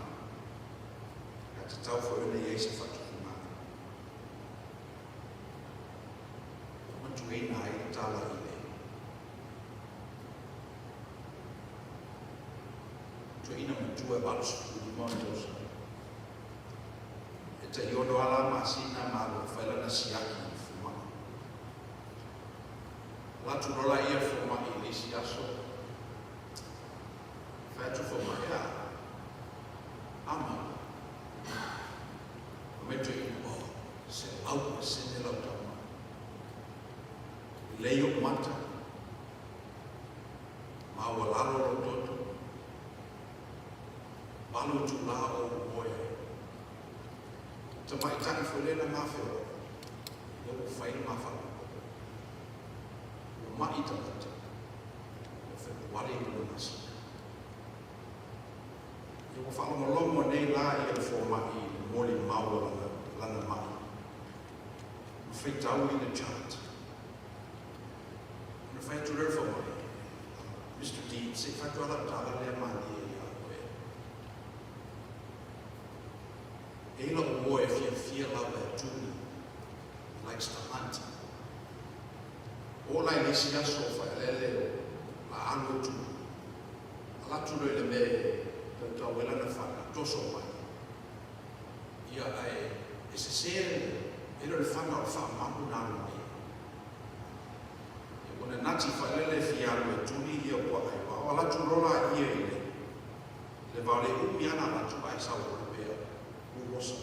ae tatau foi ona i ai se faatufugaga. Matuaina ai le tala i le toeaina matua e 85 ona tausaga. E tai ono lava la masina ma alu e fai lana siaki i le fomai. Alu atu loa laia le fomai i le isi aso, fai atu fomai, a, ama. Fai mai toeaina, oh, 100% lau taumai. Lelei ou mata, maualalo lou toto, 8 itulā ou moe ai. Tamaitai foi lea na ma feoai, lea ua fai le ma faalupolopo. Ua ma'i tagata, ua Fepuari i lona masina. Ia ua faalogologo nei la ia le fomai i le molimau o lana, lana ma'i, ma faitau i le chart. Ona fai atu lea o le fomai, Mister Dean, se i fai atu lava lau tala lea malie ia oe. E i lou uo e fiafia lava e tuli, he likes to hunt. Oo la i le isi aso o Faealele o la alu e tuli. Ala atu loa i le mea e tautau ai lana fana, toso mai. Ia ae e sese e le o le fana o le faamalu na alu mai ai. Ia ua nanati Faealele e fia alu e tuli ia puaa i vao, ala atu loa la ia i le Le vao le umi ana avatu ae sau loa pea u osa.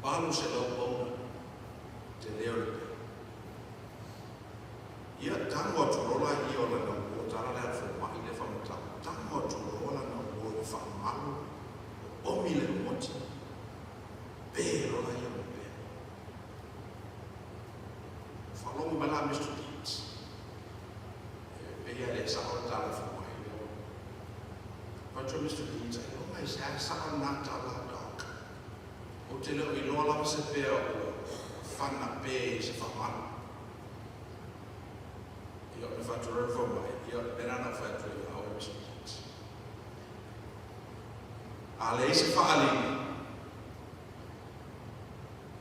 800 pauna te leo le pea. Ia tago atu loa la ia o lana uo tala le ala fomai le faamatala. Tago atu loa lana uo i le faamalu o omi le moti. Pe loa la ia ma pea. Faalogo mai la Mister Deeds. E pei a le sao le tala fomai lea. Fai Mister Deeds, ailoga i se a sao lena tala, Doc. Ou te le o iloa lava se pea ua fana pe i se faamalu. Ia, ona fai atu loa le fomai, ia, o le mea lena na ou fai atu ai ia oe, Mister Deeds. A leai se faaaliga,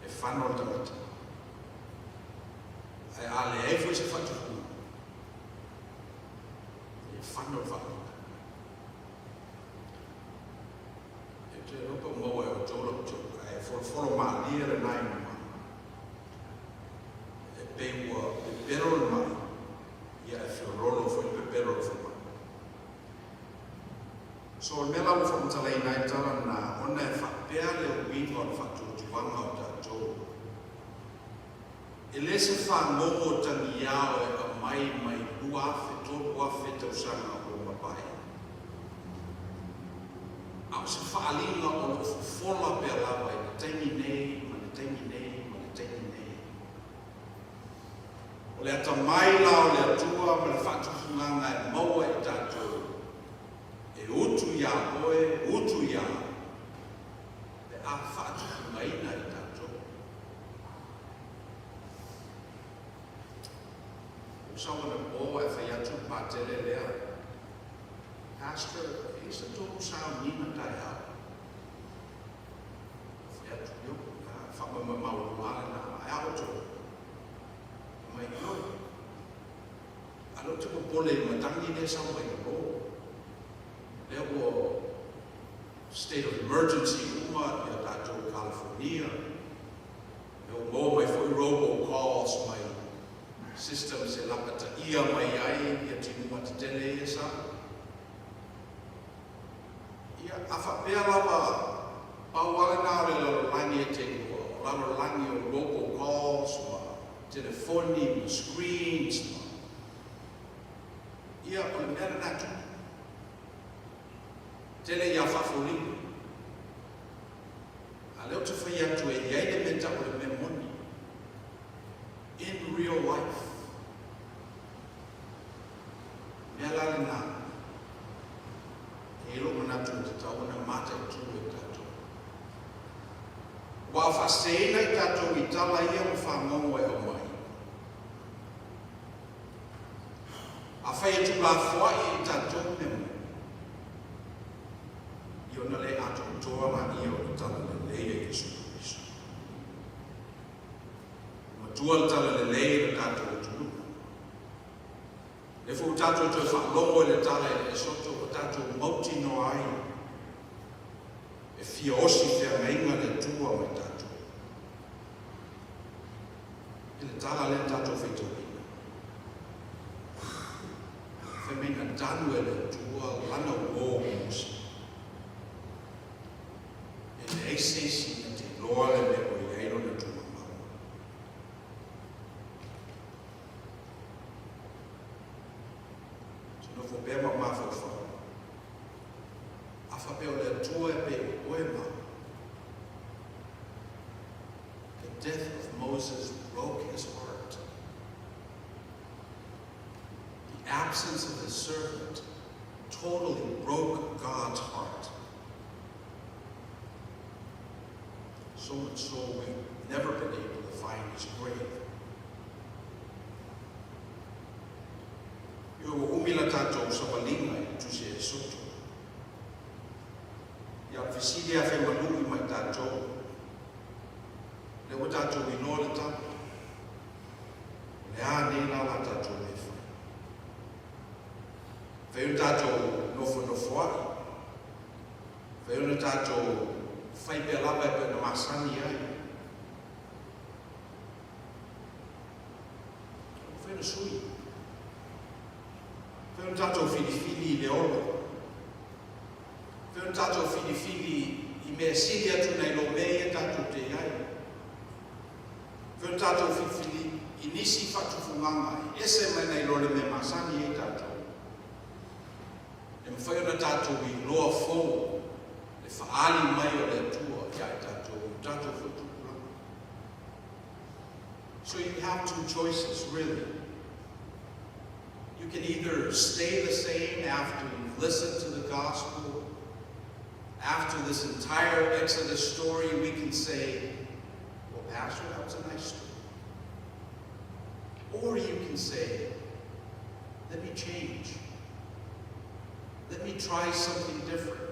e fano le tagata. Ae a leai foi se faatupuga, e fano le faaaliga. E te iloa pe ua maua e outou lau joke, ae folofolo malie lena i mama. E pei ua pepelo le mai, ia e feololo foi le pepelo o le fomai. So o le mea la ua faamatalaina ai tala lena, ona e faapea le uiga o le faatuatuaga o tatou. E le se fagogo tagiao e aumai mai 2000, 3000 tausaga ua mavae, a o se faaaliga o lo o fofola pea lava i le taimi nei ma le taimi nei ma le taimi nei. O le atamai la o le Atua ma le faatufugaga e maua i tatou, e utu iā oe, utu iā au, pe a faatufugaina i tatou. Ua sau anapo ae fai atu le patele lea, Pastor, e i sa tou sauniga taeao? Ua fai atu, Io, faamoemoe maualuga lena, ae a outou? Fai mai, Ioe, a lea ou te popole i matagi lea e sau mai lalo. Lea ua state of emergency uma ia tatou i California. E ua maua mai foi robocalls mai systems e lapataia mai ai ia timuga tetele ia sa. Ia, a faapea lava, pau lava lena o le lalolagi e te iloa, o lalolagi o robocalls ma telefoni ma screens ma. Ia, o le mea lena e tupu. Tele ia faafoliga. A lea ou te fai atu e i ai le mea tau o le mea moni. In real life. Mea la lena, e i ai lou manatu e tatau ona mataitu e tatou. Ua faaseseina i tatou i tala ia ma fagogo e aumai. Afai e tuulafoai i tatou mea moni, ia ona le atoatoa laia o le talalelei a Iesu Keriso. Ua matua le talalelei i lo tatou atunuu. Lea foi ua tatou toe faalogo i le tala i le Esoto ua tatou mautinoa ai e fia osi feagaiga le Atua ma i tatou. I le tala lea na tatou faitauina, fai mai na tanu e le Atua lana uō ma Mose. E leai se isi na te iloa le mea o i ai lona tumamau. Se nofo pea ma mafaufau. A faapea o le Atua e pei o oe ma au. Moses broke his heart. The absence of his servant totally broke God's heart. So much so we've never been able to find his grave. Ioe, ua umi la tatou savaliga i le Tusi a Esoto. Ia, o le fesili e afemalu'i ma i tatou, lea ua tatou iloa le tala, o le a nei la la tatou mea e fai? Fai ona tatou nofonofoa'i, fai ona tatou fai pea lava e pei ona masani ai. Fai ona sui. Fai ona tatou filifili i le ola. Fai ona tatou filifili i mea sili atu nai lo mea ia tatou te i ai. Fai ona tatou filifili i nisi faatufugaga e ese mai nai lo le mea masani ai tatou. E mafai ona tatou iloa fou le faaali mai o le Atua ia i tatou i o tatou foi tupulaga. So you have two choices, really. You can either stay the same after you've listened to the gospel. After this entire Exodus story, we can say, "Well, Pastor, that was a nice story." Or you can say, "Let me change. Let me try something different.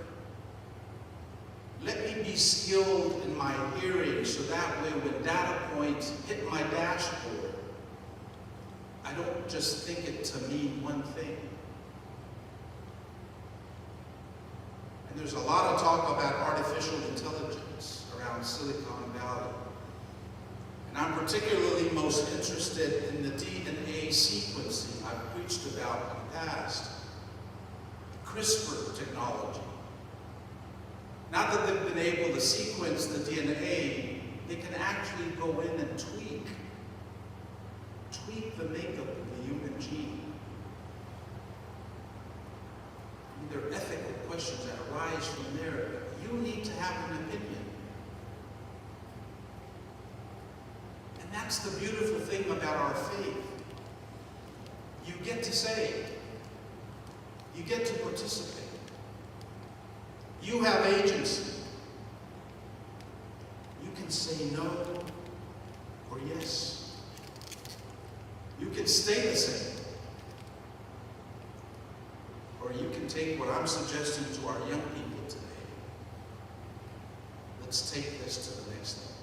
Let me be skilled in my hearing so that way when data points hit my dashboard, I don't just think it to mean one thing." And there's a lot of talk about artificial intelligence around Silicon Valley. And I'm particularly most interested in the DNA sequencing I've preached about in the past, the CRISPR technology. Now that they've been able to sequence the DNA, they can actually go in and tweak the makeup of the human gene. I mean, there are ethical questions that arise from there, but you need to have an opinion. And that's the beautiful thing about our faith. You get to say, you get to participate. You have agency. You can say no or yes. You can stay the same. Or you can take what I'm suggesting to our young people today. Let's take this to the next level.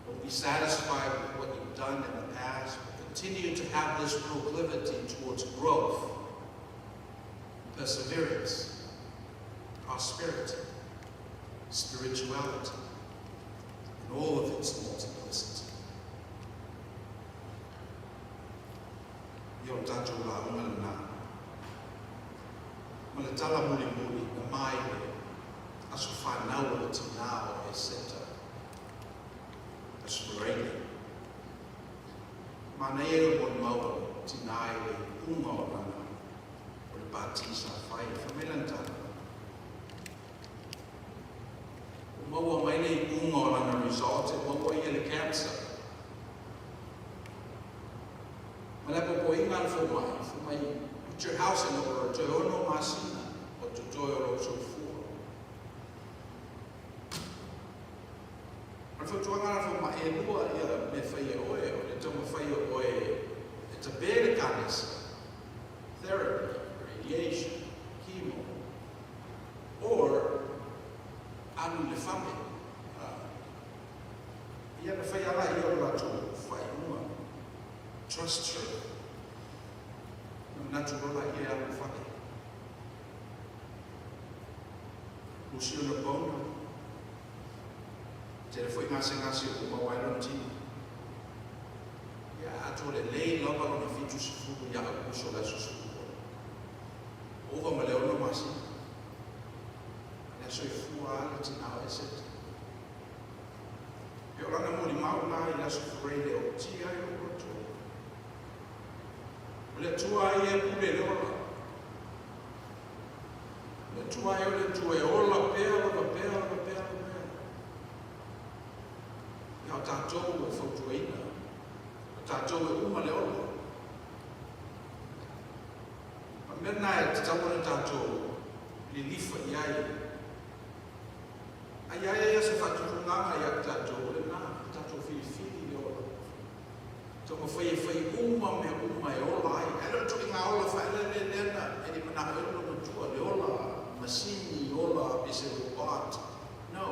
Don't be satisfied with what you've done in the past, but continue to have this proclivity towards growth, perseverance, prosperity, spirituality, in all of its multiplicity. Ia o tatou lauga lena. Ma le tala mulimuli na mai le aso fanau o le tinā o Eseta, Aso Faraile. Manaia le molimau a le tinā i le iuga o lana o le pati sa fai. Fai mai lana tala, Ua maua mai le iuga o lana result e maua ia le cancer. Ma le apoapoaiga a le fomai, fai mai, put your house in order, toe ono masina o totoe o lou soifua. O le fautuaga a le fomai, e lua ia mea fai e oe, o le taumafai o oe e tape le kanesa, therapy, radiation, chemo, or alu i le fale. Ia na fai ala ia o le latou faaiuga. Trust her. Na manatu loa laia e alu i le fale. Lusi ona pauna. Tele foi gasegase ua maua ai lona tino. Ia atoa lelei lava lona 70 ia Aokuso o le aso 16. Ova ma le ono masina. Le a soifua lava le tinā o Eseta. E o lana molimau la i le Aso Faraile o tia ai lou loto. O le Atua ai e pule le ola. O le Atua ai o le Atua e ola pea lava pea lava pea lava pea. Ai ai ia se faatutugāga iā tatou, o lenā, tatou filifili le ola. Taumafai e fai uma mea uma e ola ai. Ae le o le ituaiga ola faelele lea na e le i manao ai le loomatua, le ola masini, ola pei se robot. No.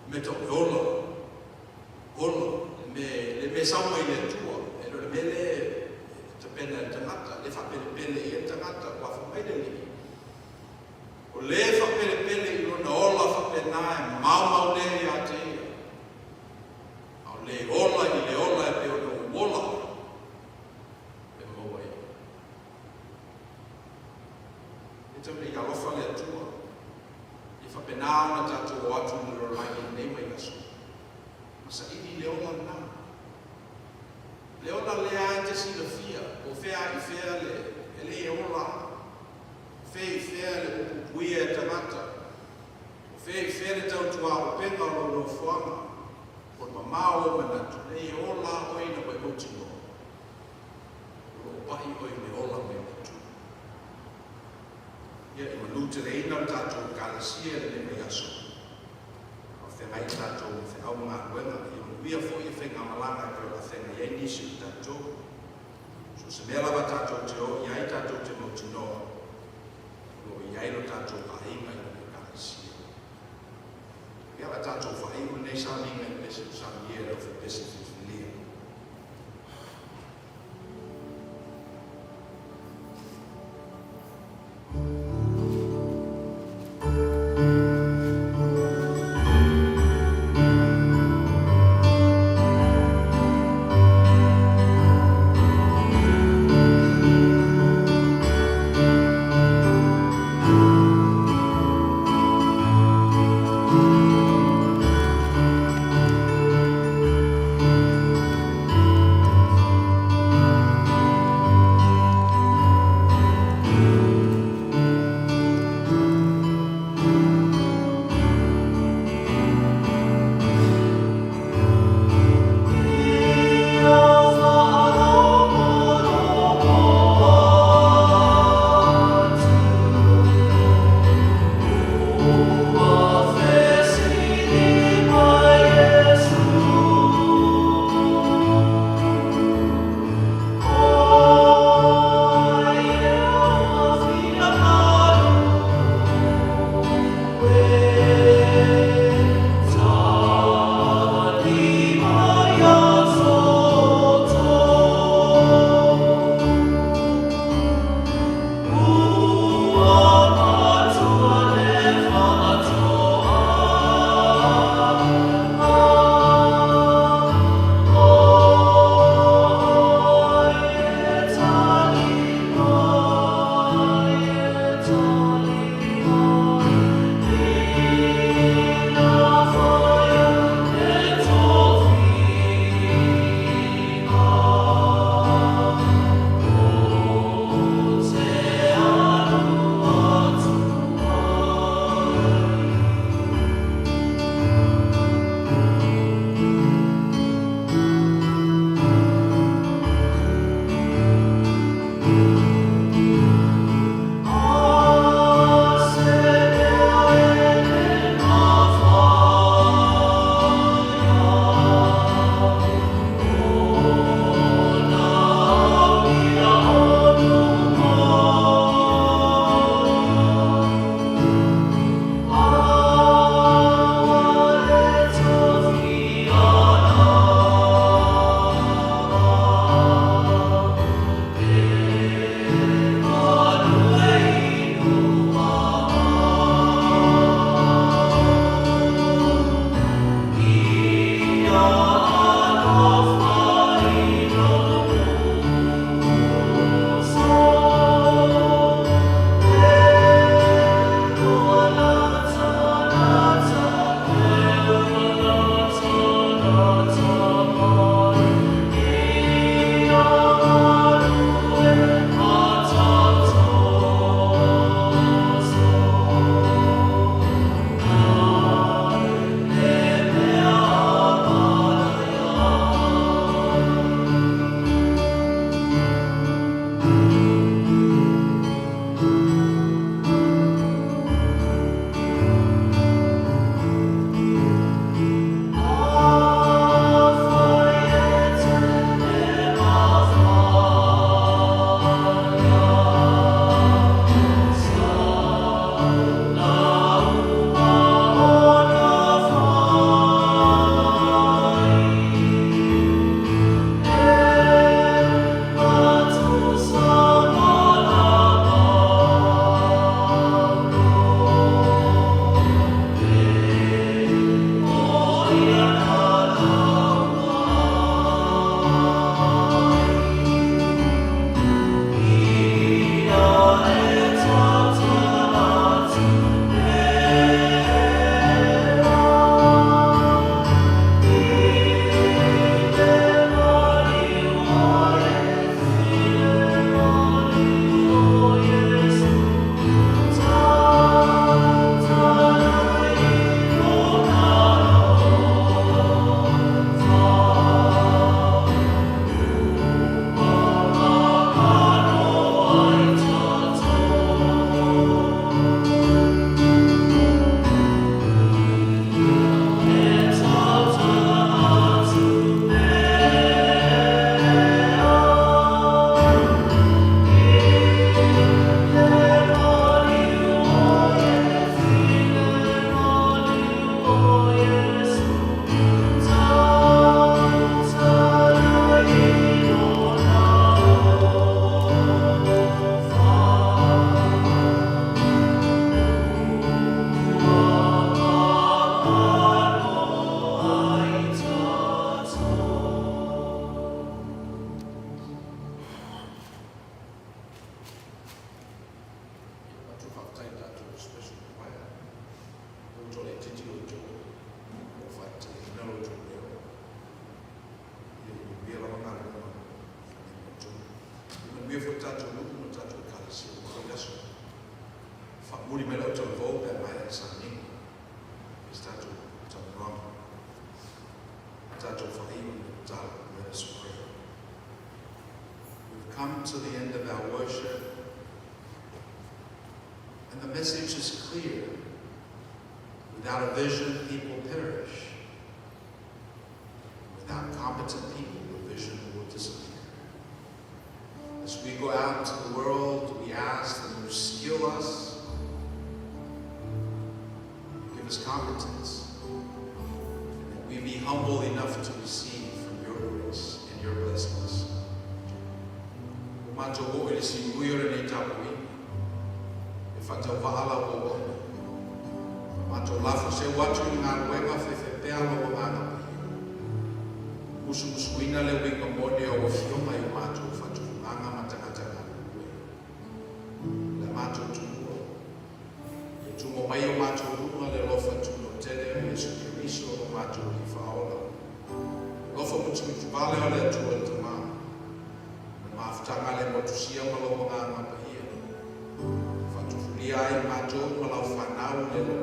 O mea tau le ola, ola, le mea, le mea e sau mai le Atua, e le o le mea lea e tapena e le tagata, lea e faapelepele i ai le tagata, aua fai mai le Alii, O le faapelepele i lona ola faapena e maumau lea ia te ia, a o le ola i le ola e pei ona ou ola ai, e maua ai. E tau nei alofa le Atua, ia faapena ona tatou o atu i le lalolagi i lenei vaiaso, ma saili le ola lena. Le ola lea e te silafia, po o fea i fea le, e le ola. O fea i fea le upuupuia e tagata? O fea i fea le tautuaupega o lou nofoaga? Po o le mamao o ou manatu, leai e ola oe ina ua e mautinoa, o lo o pai oe i le ola mai le Atua. Ia, e manuteleina le tatou Ekalesia i lenei vaiaso, a o feagai tatou ma feau ma galuega, ia manuia foi le faigamalaga e pei ona feagai ai nisi o tatou. So o se mea lava tatou te o i ai tatou te mautinoa, o lo o i ai lo tatou aiga i lana Ekalesia. Ia o le a tatou faaiu lenei sauniga i pese o saunia e le aufaipese filifilia. come to the end of our worship, and the message is clear. Without a vision, people perish. Without competent people, the vision will disappear. As we go out into the world, we ask that you skill us, give us competence, and that we be humble enough to receive from your grace and your blessings. Ua matou oo i le siui o lenei tapuaiga. E faatauvaa lau auauna. Matou lafo seu atu i le galuega faifaipea lou Agaga Paia. Musumusuina le uiga moni o lau Afioga i o matou faatufugaga ma tagata galulue. Le matou tumua. Ia tumo mai i o matou luga le alofa tuno'o tele o Iesu Keriso lo matou Alii Faaola. Alofa mutimutivale o le Atua le Tamā. Ma le mafutaga le motusia ma lou Agaga Paia. Faatufulia ai matou ma lau fanau le